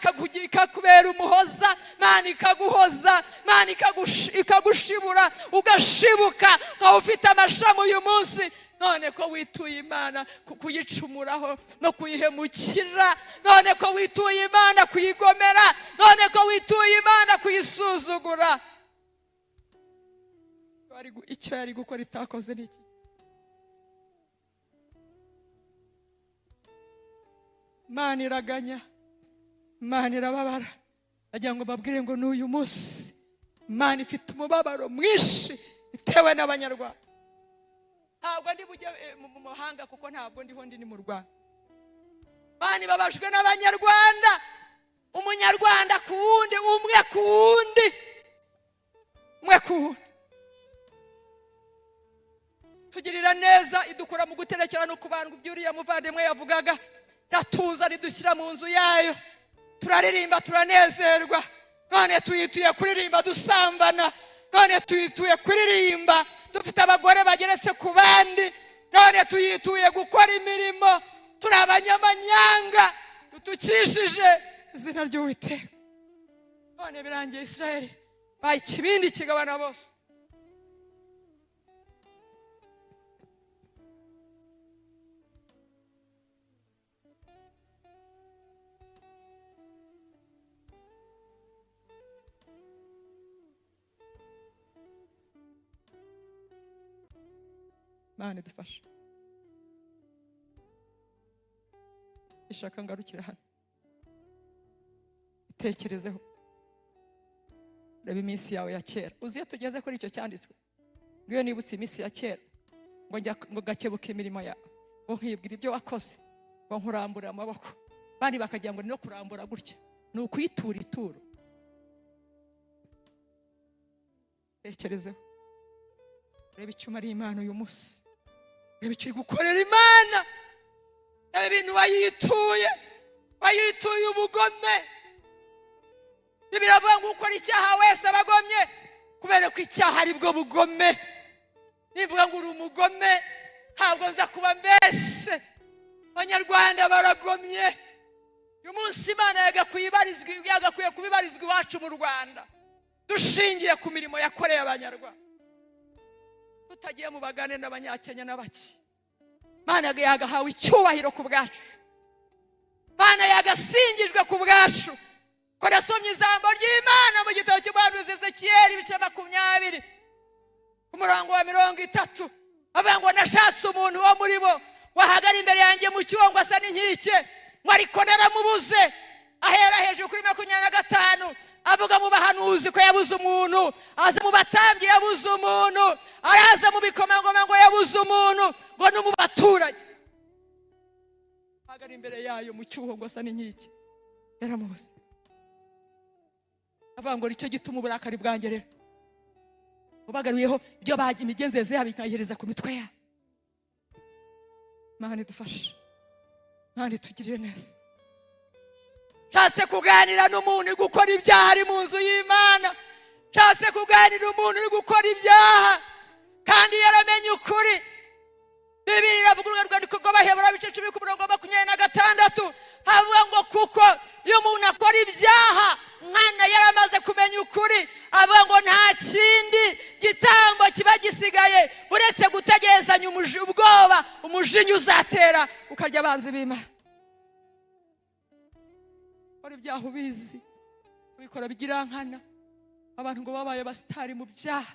ikakubera umuhoza, Imana ikaguhoza, Imana ikagushibura, ugashibuka, ukaba ufite amashami uyu munsi. None ko wituye Imana kuyicumuraho no kuyihemukira, none ko wituye Imana kuyigomera, none ko wituye Imana kuyisuzugura, icyo yari gukora itakoze ni iki? Imana iraganya, Imana irababara. Agira ngo mbabwire ngo n'uyu munsi Imana ifite umubabaro mwinshi itewe n'Abanyarwanda. Ntabwo ndi bujye mu mahanga, kuko ntabwo ndiho, ndi ni mu Rwanda. Imana ibabajwe n'Abanyarwanda, Umunyarwanda ku wundi, umwe ku wundi. Ku tugirira neza, idukura mu guterekera no kubandwa, ibyo uriya muvandimwe yavugaga. Iratuza, ridushyira mu nzu yayo, turaririmba, turanezerwa. None tuyituye kuririmba dusambana, none tuyituye kuririmba dufite abagore bageretse ku bandi, none tuyituye gukora imirimo turi abanyamanyanga, dutukishije izina ry'Uwiteka. None birangiye, Israel baye ikibindi kigabana bose. Imana idufashe. Ishaka ngarukira hano. Itekerezeho, reba iminsi yawe ya kera. Uzi iyo tugeze kuri icyo cyanditswe ngo iyo nibutse iminsi ya kera, ngo njya ngo gakebuka imirimo yawe, ngo nkibwira ibyo wakoze, ngo nkurambura amaboko. Bandi bakagira ngo ni no kurambura gutya, ni ukuyitura ituro. Tekerezeho, reba icyo umariye Imana uyu munsi, reba icyo uri gukorera Imana, reba ibintu wayituye. Wayituye ubugome. Biravuga ngo ukora icyaha wese aba agomye, kubera ko icyaha ari bwo bugome. Nivuga ngo uri umugome, ntabwo nza kuba mbese. Abanyarwanda baragomye. Uyu munsi Imana yagakwiye kubibarizwa iwacu mu Rwanda, dushingiye ku mirimo yakoreye Abanyarwanda, tutagiye mu bagane n'Abanyakenya n'abaki. Imana yagahawe icyubahiro ku bwacu, Imana yagasingijwe ku bwacu. Ko nasomye ijambo ry'Imana mu gitabo cy'umuhanuzi Ezekiyeli, ibice 20, ku murongo wa 30, avuga ngo nashatse umuntu wo muri bo wahagara imbere yanjye mu cyuho ngo asa n'inkike, ngo ariko naramubuze. Ahera hejuru kuri 25 avuga mu bahanuzi ko yabuze umuntu, aza mu batambyi yabuze umuntu, araza mu bikomangoma ngo yabuze umuntu, ngo no mu baturage ahagara imbere yayo mu cyuho ngo asa n'inkike yaramubuze. Avuga ngo nicyo gituma uburakari bwanjye rero ubagaruyeho ibyo imigenzereze yabo ikayihereza ku mitwe yabo. Imana idufashe, Imana itugirire neza. Nshatse kuganira n'umuntu uri gukora ibyaha ari mu nzu y'Imana. Nshatse kuganira umuntu uri gukora ibyaha kandi yaramenye ukuri. Bibiliya iravuga, urwandiko rw'Abaheburayo ibice 10 ku murongo wa 26, havuga ngo kuko iyo umuntu akora ibyaha mwana yaramaze kumenya ukuri, avuga ngo nta kindi gitambo kiba gisigaye uretse gutegerezanya ubwoba umujinya uzatera ukarya abanzi b'Imana. Ukora ibyaha ubizi, ubikora bigirankana. Abantu ngo babaye abasitari mu byaha,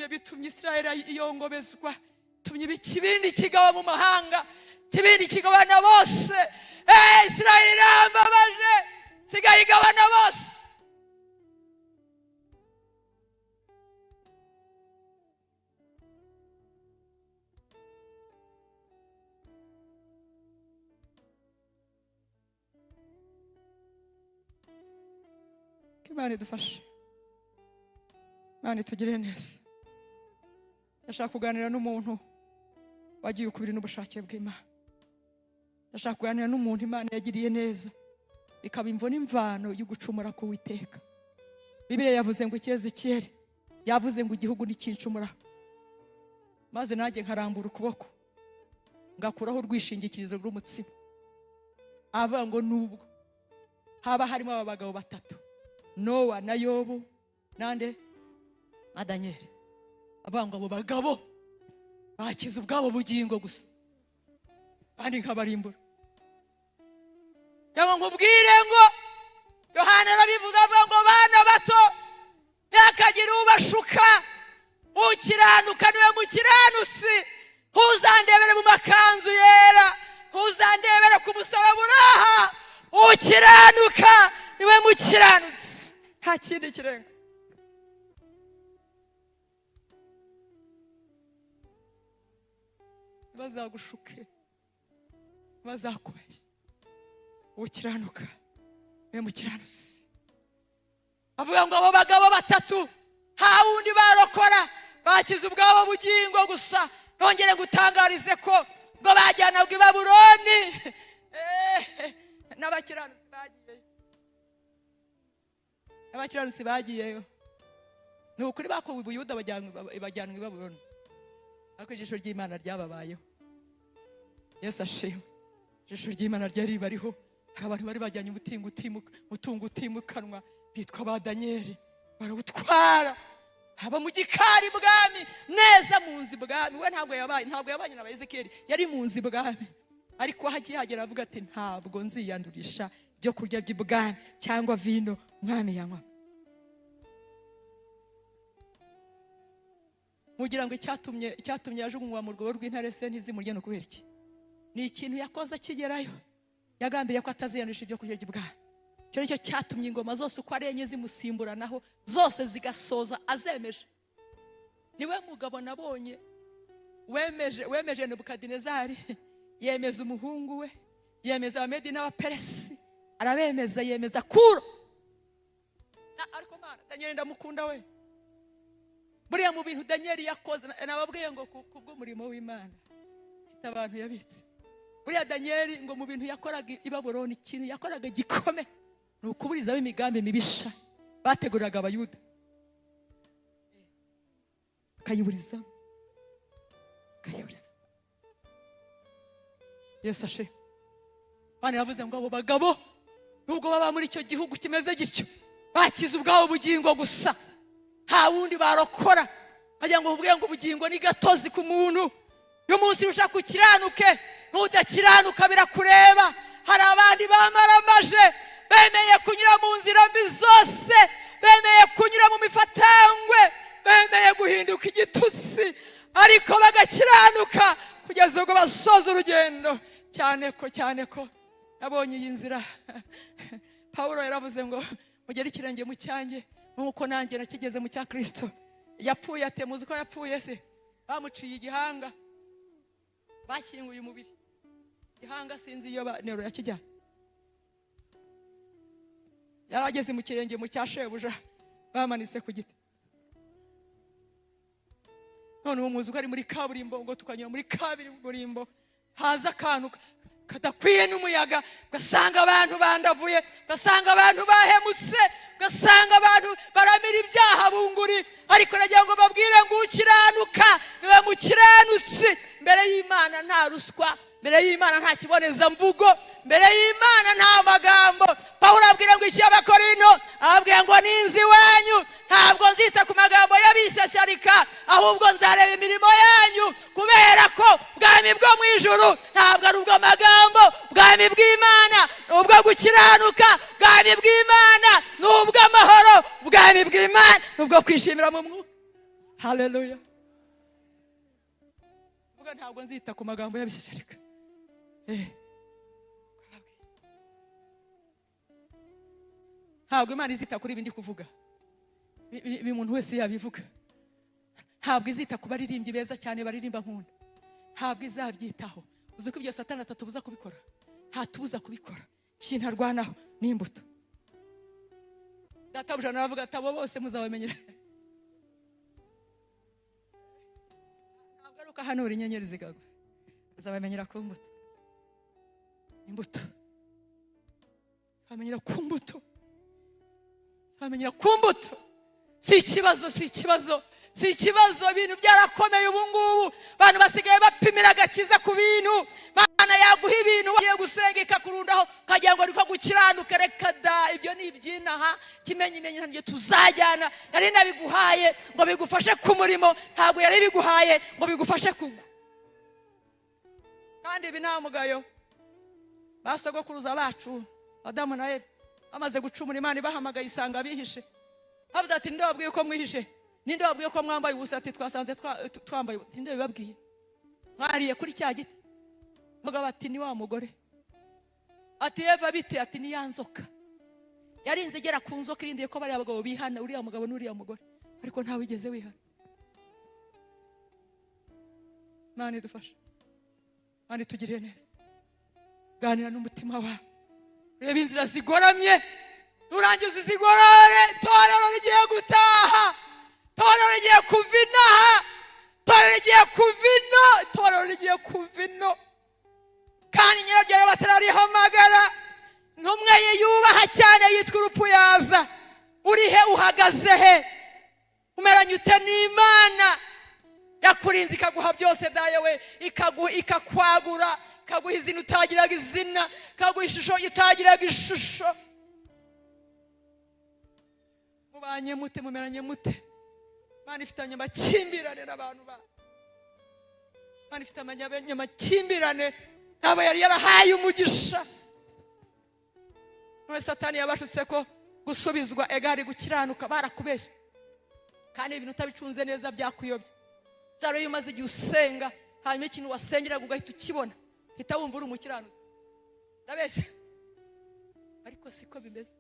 bitumye Israel iyongobezwa, bitumye ikibindi kigaba mu mahanga, ikibindi kigabana bose. Israel irambabaje, sigaye igabana bose. Imana idufashe, Imana itugirire neza. Ndashaka kuganira n'umuntu wagiye ukubiri n'ubushake bw'Imana. Ndashaka kuganira n'umuntu Imana yagiriye neza, ikaba imvo n'imvano yo gucumura ku Uwiteka. Bibiliya yavuze ngo Ezekiyeli yavuze ngo igihugu ntikincumura, maze nanjye nkarambura ukuboko ngakuraho urwishingikirizo rw'umutsima. Avuga ngo nubwo haba harimo aba bagabo batatu, Nowa na Yobu nande na Daniel, avuga ngo abo bagabo bakize ubwabo bugingo gusa, kandi nkabarimbura. Cyangwa ngo ubwire ngo Yohana arabivuze, avuga ngo bana bato ntihakagire ubashuka, ukiranuka niwe mukiranutsi, ntuzandebere mu makanzu yera, ntuzandebere ku musaraba uraha, ukiranuka niwe mukiranutsi, nta kindi kirenga. Bazagushuke, bazakubeshye, ukiranuka niwe mukiranutsi. Avuga ngo abo bagabo batatu Bakize ubwabo bugingo gusa. Nongere ngutangarize ko ubwo bajyanaga i Babuloni, n'abakiranutsi bagiyeyo, n'abakiranutsi bagiyeyo. Ni ukuri, bakuwe i Buyuda bajyanwa i Babuloni, ariko ijisho ry'Imana ryababayeho. Yesu ashimwe. Ijisho ry'Imana ryari ribariho. Hari abantu bari bajyanye umutungo utimukanwa bitwa ba Daniyeli, barawutwara, haba mu gikari bwami neza, mu nzu ibwami. We ntabwo yabanye na ba Ezekiyeli, yari mu nzu ibwami, ariko aho akihagera avuga ati: "Ntabwo nziyandurisha ibyo kurya by'ibwami cyangwa vino umwami yanywa." Mugira ngo icyatumye yajugunywa mu rwobo rw'intare se ntizimurye ni ukubera iki? Ni ikintu yakoze akigerayo. Yagambiriye ko ataziyandurisha ibyo kurya by'ibwami. Icyo nicyo cyatumye ingoma zose uko ari enye zimusimburanaho, zose zigasoza azemeje. Niwe mugabo nabonye wemeje Nebukadinezari, yemeza umuhungu we, yemeza Abamedi n'Abaperesi, arabemeza, yemeza Kuro. Ariko Mana, Daniel ndamukunda we. Buriya mu bintu Daniel yakoze, nababwiye ngo kubw'umurimo w'Imana mfite abantu yabitse. Buriya Daniel ngo mu bintu yakoraga i Babuloni, ikintu yakoraga gikome ni ukuburizamo imigambi mibisha bateguriraga Abayuda, akayiburizamo, akayiburizamo. Yesu ashe. Bana yavuze ngo abo bagabo, nubwo baba muri icyo gihugu kimeze gityo, bakize ubwabo bugingo gusa, nta wundi barokora. Bagira ngo ubwe ngo ubugingo ni gatozi ku muntu. Uyu munsi ushaka ukiranuke, nudakiranuka birakureba. Hari abandi bamaramaje, bemeye kunyura mu nzira mbi zose, bemeye kunyura mu mifatangwe, bemeye guhinduka igitutsi, ariko bagakiranuka kugeza ubwo basoza urugendo. Cyane ko nabonye iyi nzira. Pawulo yaravuze ngo: "Mugere ikirenge mu cyanjye nk'uko nanjye nakigeze mu cya Kirisito." Yapfuye ate? Muzi ko yapfuye se? Bamuciye igihanga, bashyinguye umubiri, igihanga sinzi iyo Nero yakijyana. Yari ageze mu kirenge mu cya shebuja, bamanitse ku giti. None ubu muzi ko ari muri kaburimbo, ngo tukanyura muri kaburimbo, haza akantu kadakwiye n'umuyaga, ugasanga abantu bandavuye, ugasanga abantu bahemutse, ugasanga abantu baramira ibyaha bunguri. Ariko nagira ngo babwire ngo ukiranuka niwe mukiranutsi mbere y'Imana. Nta ruswa mbere y'Imana, nta kibonezamvugo mbere y'Imana, nta magambo. Pawulo abwira ngo iki Abakorino? Ababwira ngo ninzi iwanyu ntabwo nzita ku magambo y'abishyashyarika, ahubwo nzareba imirimo yanyu, kubera ko ubwami bwo mu ijuru ntabwo ari ubw'amagambo. Ubwami bw'Imana ni ubwo gukiranuka, ubwami bw'Imana ni ubw'amahoro, ubwami bw'Imana ni ubwo kwishimira mu mwuka. Haleluya! Vuga: "Ntabwo nzita ku magambo y'abishyashyarika." Ntabwo Imana izita kuri ibi ndi kuvuga. Ibi umuntu wese yabivuga. Ntabwo izita ku baririmbyi beza cyane baririmba nkunda, ntabwo izabyitaho. Uzi ko ibyo Satani atatubuza kubikora? Ntatubuza kubikora. Ikintu arwanaho ni imbuto. Databuja aravuga ati: "Abo bose muzabamenyera." Ntabwo ari uko ahanura inyenyeri zikagwa. Muzabamenyera ku mbuto. Imbuto muzabamenyera ku mbuto, muzabamenyera ku mbuto. Si ikibazo, si ikibazo, si ikibazo. Ibintu byarakomeye ubu ngubu, abantu basigaye bapimira agakiza ku bintu. Mana yaguha ibintu, wagiye gusenga ikakurundaho, ukagira ngo niko gukiranuka. Reka da, ibyo ni iby'inaha. Kimenyimenyi ntabyo tuzajyana. Yari nabiguhaye ngo bigufashe ku murimo, ntabwo yari biguhaye ngo bigufashe kugwa. Kandi ibi nta mugayo. Ba sogokuruza bacu Adamu na Eva bamaze gucumura, Imana ibahamagaye isanga bihishe. Bavuze ati: "Ninde wabwiye ko mwihishe? Ninde wabwiye ko mwambaye ubusa?" Ati: "Twasanze twambaye ubusa." "Ninde wabibabwiye? Mwariye kuri cya giti?" Mugabo ati: "Ni wa mugore." Ati: "Eva bite?" Ati: "Ni ya nzoka." Yarinze igera ku nzoka, irindiye ko bariya bagabo bihana, uriya mugabo n'uriya mugore, ariko ntawe wigeze wihana. Imana idufashe, Imana itugiriye neza. Ganira n'umutima wawe, reba inzira zigoramye, nurangiza uzigorore. Itorero rigiye gutaha, itorero rigiye kuva inaha. Rigiye kuva ino, itorero rigiye kuva ino, kandi nyiraryo batararihamagara. Ntumwe ye yubaha cyane yitwa urupfu yaza. Uri he? Uhagaze he? Umeranye ute n'Imana yakurinze, ikaguha byose byawe, ikakwagura, ikaguha izina utagiraga izina, ikaguha ishusho itagiraga ishusho? Mubanye mute? Mumeranye mute? Imana ifitanye amakimbirane n'abantu ba Imana ifite amakimbirane ntabwo yari yarahaye umugisha. None Satani yabashutse ko gusubizwa ega hari gukiranuka. Barakubeshya, kandi ibintu utabicunze neza byakuyobya. Zaro iyo umaze igihe usenga, hanyuma ikintu wasengeraga ugahita ukibona, hita wumva uri umukiranutsi. Ndabeshya? Ariko siko bimeze,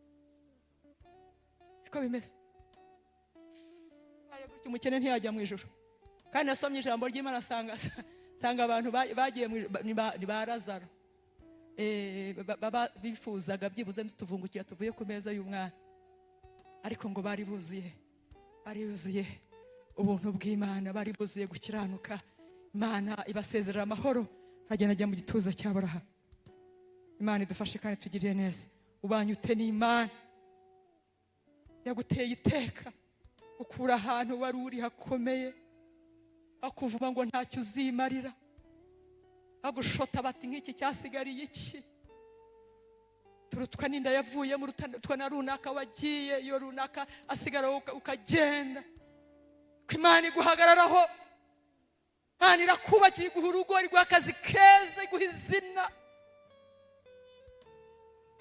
siko bimeze. Ubaye gutya, umukene ntiyajya mu ijuru. Kandi nasomye ijambo ry'Imana, nsanga abantu bagiye mu ijuru ni ba Lazaro. Baba bifuzaga byibuze n'utuvungukira tuvuye ku meza y'umwana, ariko ngo bari buzuye ubuntu bw'Imana, bari buzuye gukiranuka. Imana ibasezerera amahoro, agenda ajya mu gituza cya Aburahamu. Imana idufashe kandi tugiriye neza. Ubanye ute n'Imana yaguteye iteka, ukura ahantu wari uri hakomeye, bakuvuga ngo ntacyo uzimarira, bagushota bati: "Nk'iki cyasigariye iki? Turutwa n'inda yavuyemo, urutwa na runaka wagiye, iyo runaka asigara wowe ukagenda." Ko Imana iguhagararaho, Imana irakubakira, iguha urugo, iguha akazi keza, iguha izina,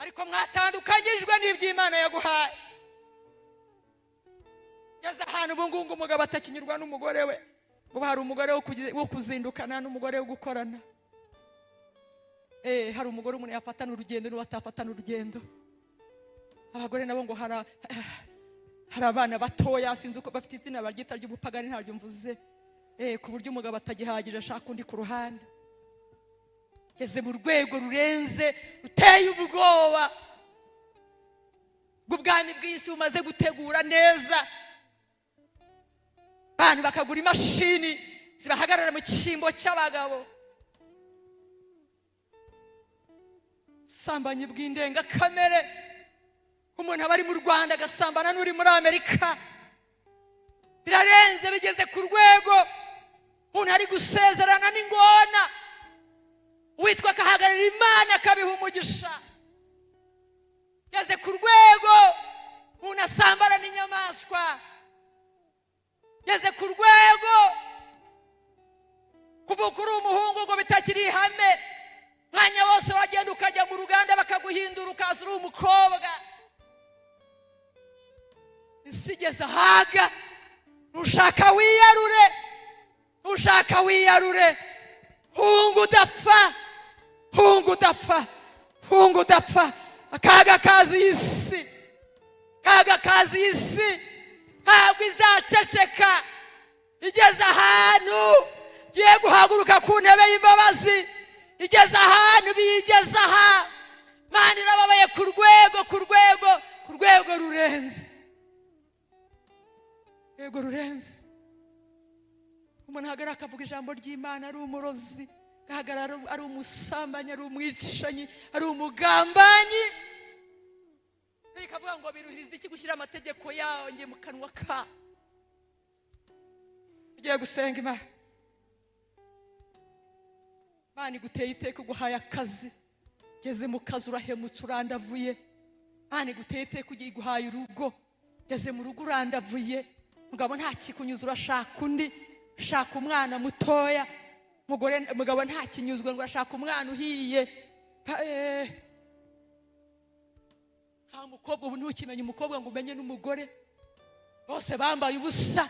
ariko mwatandukanyijwe n'iby'Imana yaguhaye. Ngeze ahantu ubu ngubu umugabo atakinyurwa n'umugore we, ngo hari umugore wo kuzindukana n'umugore wo gukorana. Hari umugore umuntu yafatana urugendo n'uwo atafatana urugendo. Abagore nabo ngo hari abana batoya, sinzi uko bafite izina baryita ry'ubupagani, ntaryo mvuze, ku buryo umugabo atagihagije, ashaka undi ku ruhande. Ngeze mu rwego rurenze, ruteye ubwoba, bw'ubwami bw'isi bumaze gutegura neza abantu bakagura imashini zibahagarara mu cyimbo cy'abagabo. Ubusambanyi bw'indengakamere, umuntu aba ari mu Rwanda agasambana n'uri muri Amerika. Birarenze, bigeze ku rwego umuntu ari gusezerana n'ingona, witwa akahagararira Imana akabiha umugisha. Ngeze ku rwego umuntu asambana n'inyamaswa. Ngeze ku rwego kuvuka uri umuhungu ngo bitakiri ihame. Mwanya wose wagenda ukajya mu ruganda bakaguhindura, ukaza uri umukobwa. Isi igeze ahaga. Nushaka wiyarure, nushaka wiyarure. Hunga udapfa, hunga udapfa, hunga udapfa. Akaga kazi isi, akaga kazi isi, ntabwo izaceceka. Igeze ahantu igiye guhaguruka ku ntebe y'imbabazi. Igeze ahantu biyigeze aha. Imana irababaye ku rwego, ku rwego, ku rwego rurenze, rwego rurenze. Umuntu ahagarara akavuga ijambo ry'Imana ari umurozi, ahagarara ari umusambanyi, ari umwicanyi, ari umugambanyi. Bikavuga ngo biruhiriza iki gushyira amategeko yanjye mu kanwa ka. Ugiye gusenga Imana, Imana iguteye iteka, iguhaye akazi. Ugeze mu kazi urahemutse, urandavuye. Imana iguteye iteka, ugiye, iguhaye urugo. Ugeze mu rugo urandavuye, mugabo nta kikunyuza, urashaka undi, ushaka umwana mutoya. Mugore, mugabo nta kinyuzwe, ngo urashaka umwana uhiye. Nta mukobwa ubu, ntukimenya umukobwa ngo umenye n'umugore, bose bambaye ubusa.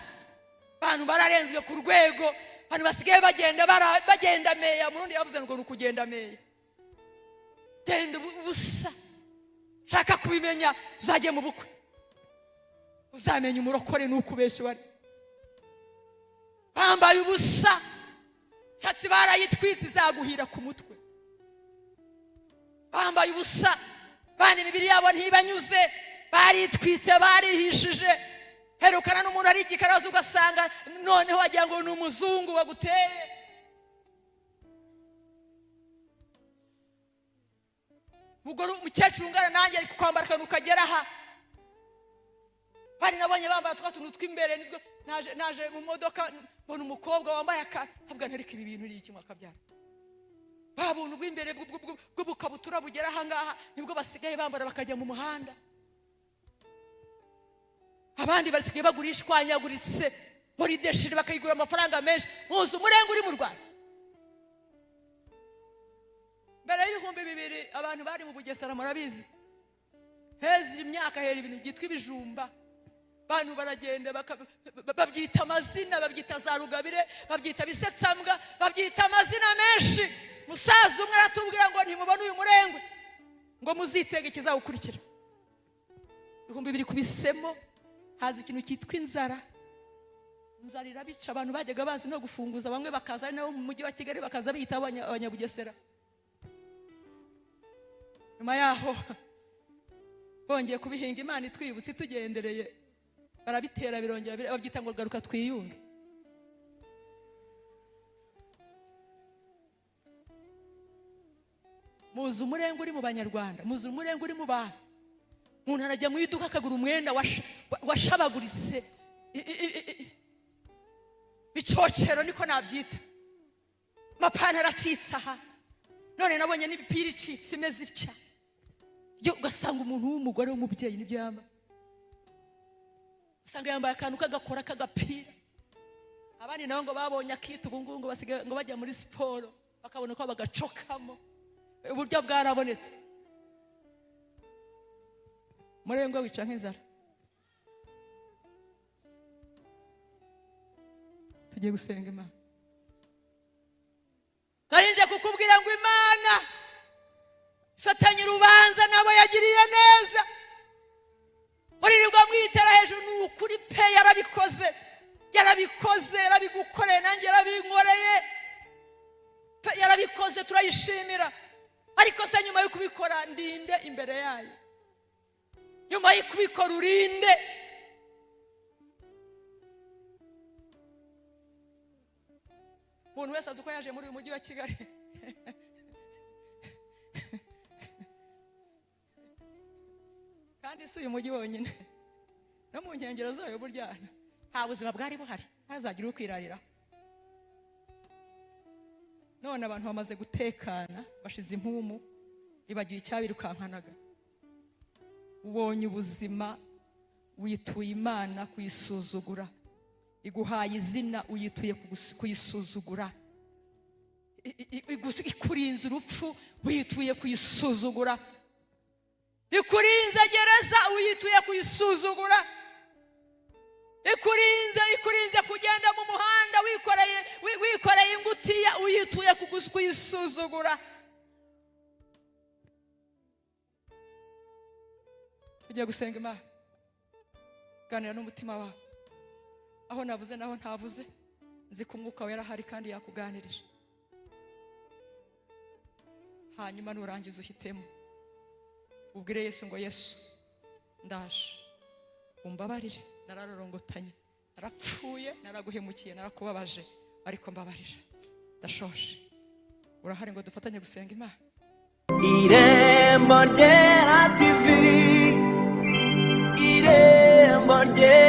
Abantu bararenzwe ku rwego abantu basigaye bagenda bagenda meya. Murundi yavuze ngo ni ukugenda meya, genda ubusa. Ushaka kubimenya, uzajye mu bukwe, uzamenya umurokore n'ukubeshya. Uwari bambaye ubusa, satsi barayitwitse, izaguhira ku mutwe. Bambaye ubusa bana, imibiri yabo ntibanyuze, baritwitse, barihishije. Herukana n'umuntu ari igikaraza, ugasanga noneho wagira ngo ni umuzungu waguteye. Umugore, umukecuru ungana nanjye, ari kwambara akantu kagera aha. Bari nabonye bambara twa tuntu tw'imbere. Nibwo naje mu modoka, mbona umukobwa wambaye aka, ntabwo ntareka ibi bintu ni iki mwakabyara. Ba buntu bw'imbere bw'ubukabutura bugera aha ngaha, nibwo basigaye bambara bakajya mu muhanda. Abandi basigaye bagura ishwanyaguritse muri déchiré, bakayigura amafaranga menshi. Muzi umurenge uri mu Rwanda mbere y'2000, abantu bari mu Bugesera murabizi, heza imyaka hera ibintu byitwa ibijumba. Abantu baragenda babyita amazina, babyita za rugabire, babyita bisetsambwa, babyita amazina menshi. Musaza umwe aratubwira ngo ntimubone uyu murengwe, ngo muzitege ikizawukurikira. 2000 kubisemo haza ikintu cyitwa inzara. Inzara irabica. Abantu bajyaga bazi no gufunguza, bamwe bakaza ari nabo mu mujyi wa Kigali, bakaza biyita Abanyabugesera. Nyuma yaho bongeye kubihinga, Imana itwibutse, itugendereye, barabitera, birongera babyita ngo garuka twiyunge. Muzi umurenge uri mu Banyarwanda, muzi umurenge uri mu bantu. Umuntu arajya mu iduka akagura umwenda washabaguritse, bicocero niko nabyita, amapantaro acitse aha. None nabonye n'imipira icitse imeze itya. Yo ugasanga umuntu w'umugore w'umubyeyi nibyo yambaye, usanga yambaye akantu k'agakora k'agapira. Abandi nabo ngo babonye akita ubu ngubu, ngo basigaye ngo bajya muri siporo, bakabona ko bagacokamo. Uburyo bwarabonetse. Murengwe wica nk'inzara. Tugiye gusenga Imana. Narinje kukubwira ngo Imana ifatanye urubanza nabo yagiriye neza. Muririrwa mwitera hejuru, ni ukuri pe, yarabikoze, yarabikoze, yarabigukoreye, nanjye yarabinkoreye pe, yarabikoze, turayishimira. Ariko se nyuma yo kubikora ndinde imbere yayo? Nyuma yo kubikora urinde? Umuntu wese azi uko yaje muri uyu mujyi wa Kigali. Kandi si uyu mujyi wonyine, no mu nkengero zayo burya nta buzima bwari buhari, ntazagire ukwirarira. None abantu bamaze gutekana, bashize impumu, bibagiwe icyabirukankanaga. Ubonye ubuzima, wituye Imana kuyisuzugura. Iguhaye izina, uyituye kuyisuzugura. Ikurinze urupfu, wituye kuyisuzugura. Ikurinze gereza, uyituye kuyisuzugura. Ikurinze kugenda mu muhanda wikoreye ingutiya, uyituye kuyisuzugura. Tugiye gusenga Imana. Ganira n'umutima wawe. Aho navuze naho ntavuze, nzi ko Umwuka Wera ahari kandi yakuganirije. Hanyuma nurangiza uhitemo, ubwire Yesu ngo: "Yesu, ndaje, umbabarire, nararorongotanye, narapfuye, naraguhemukiye, narakubabaje, ariko mbabarira, ndashoje." Urahari ngo dufatanye gusenga Imana? Irembo Ryera TV, Irembo Ryera.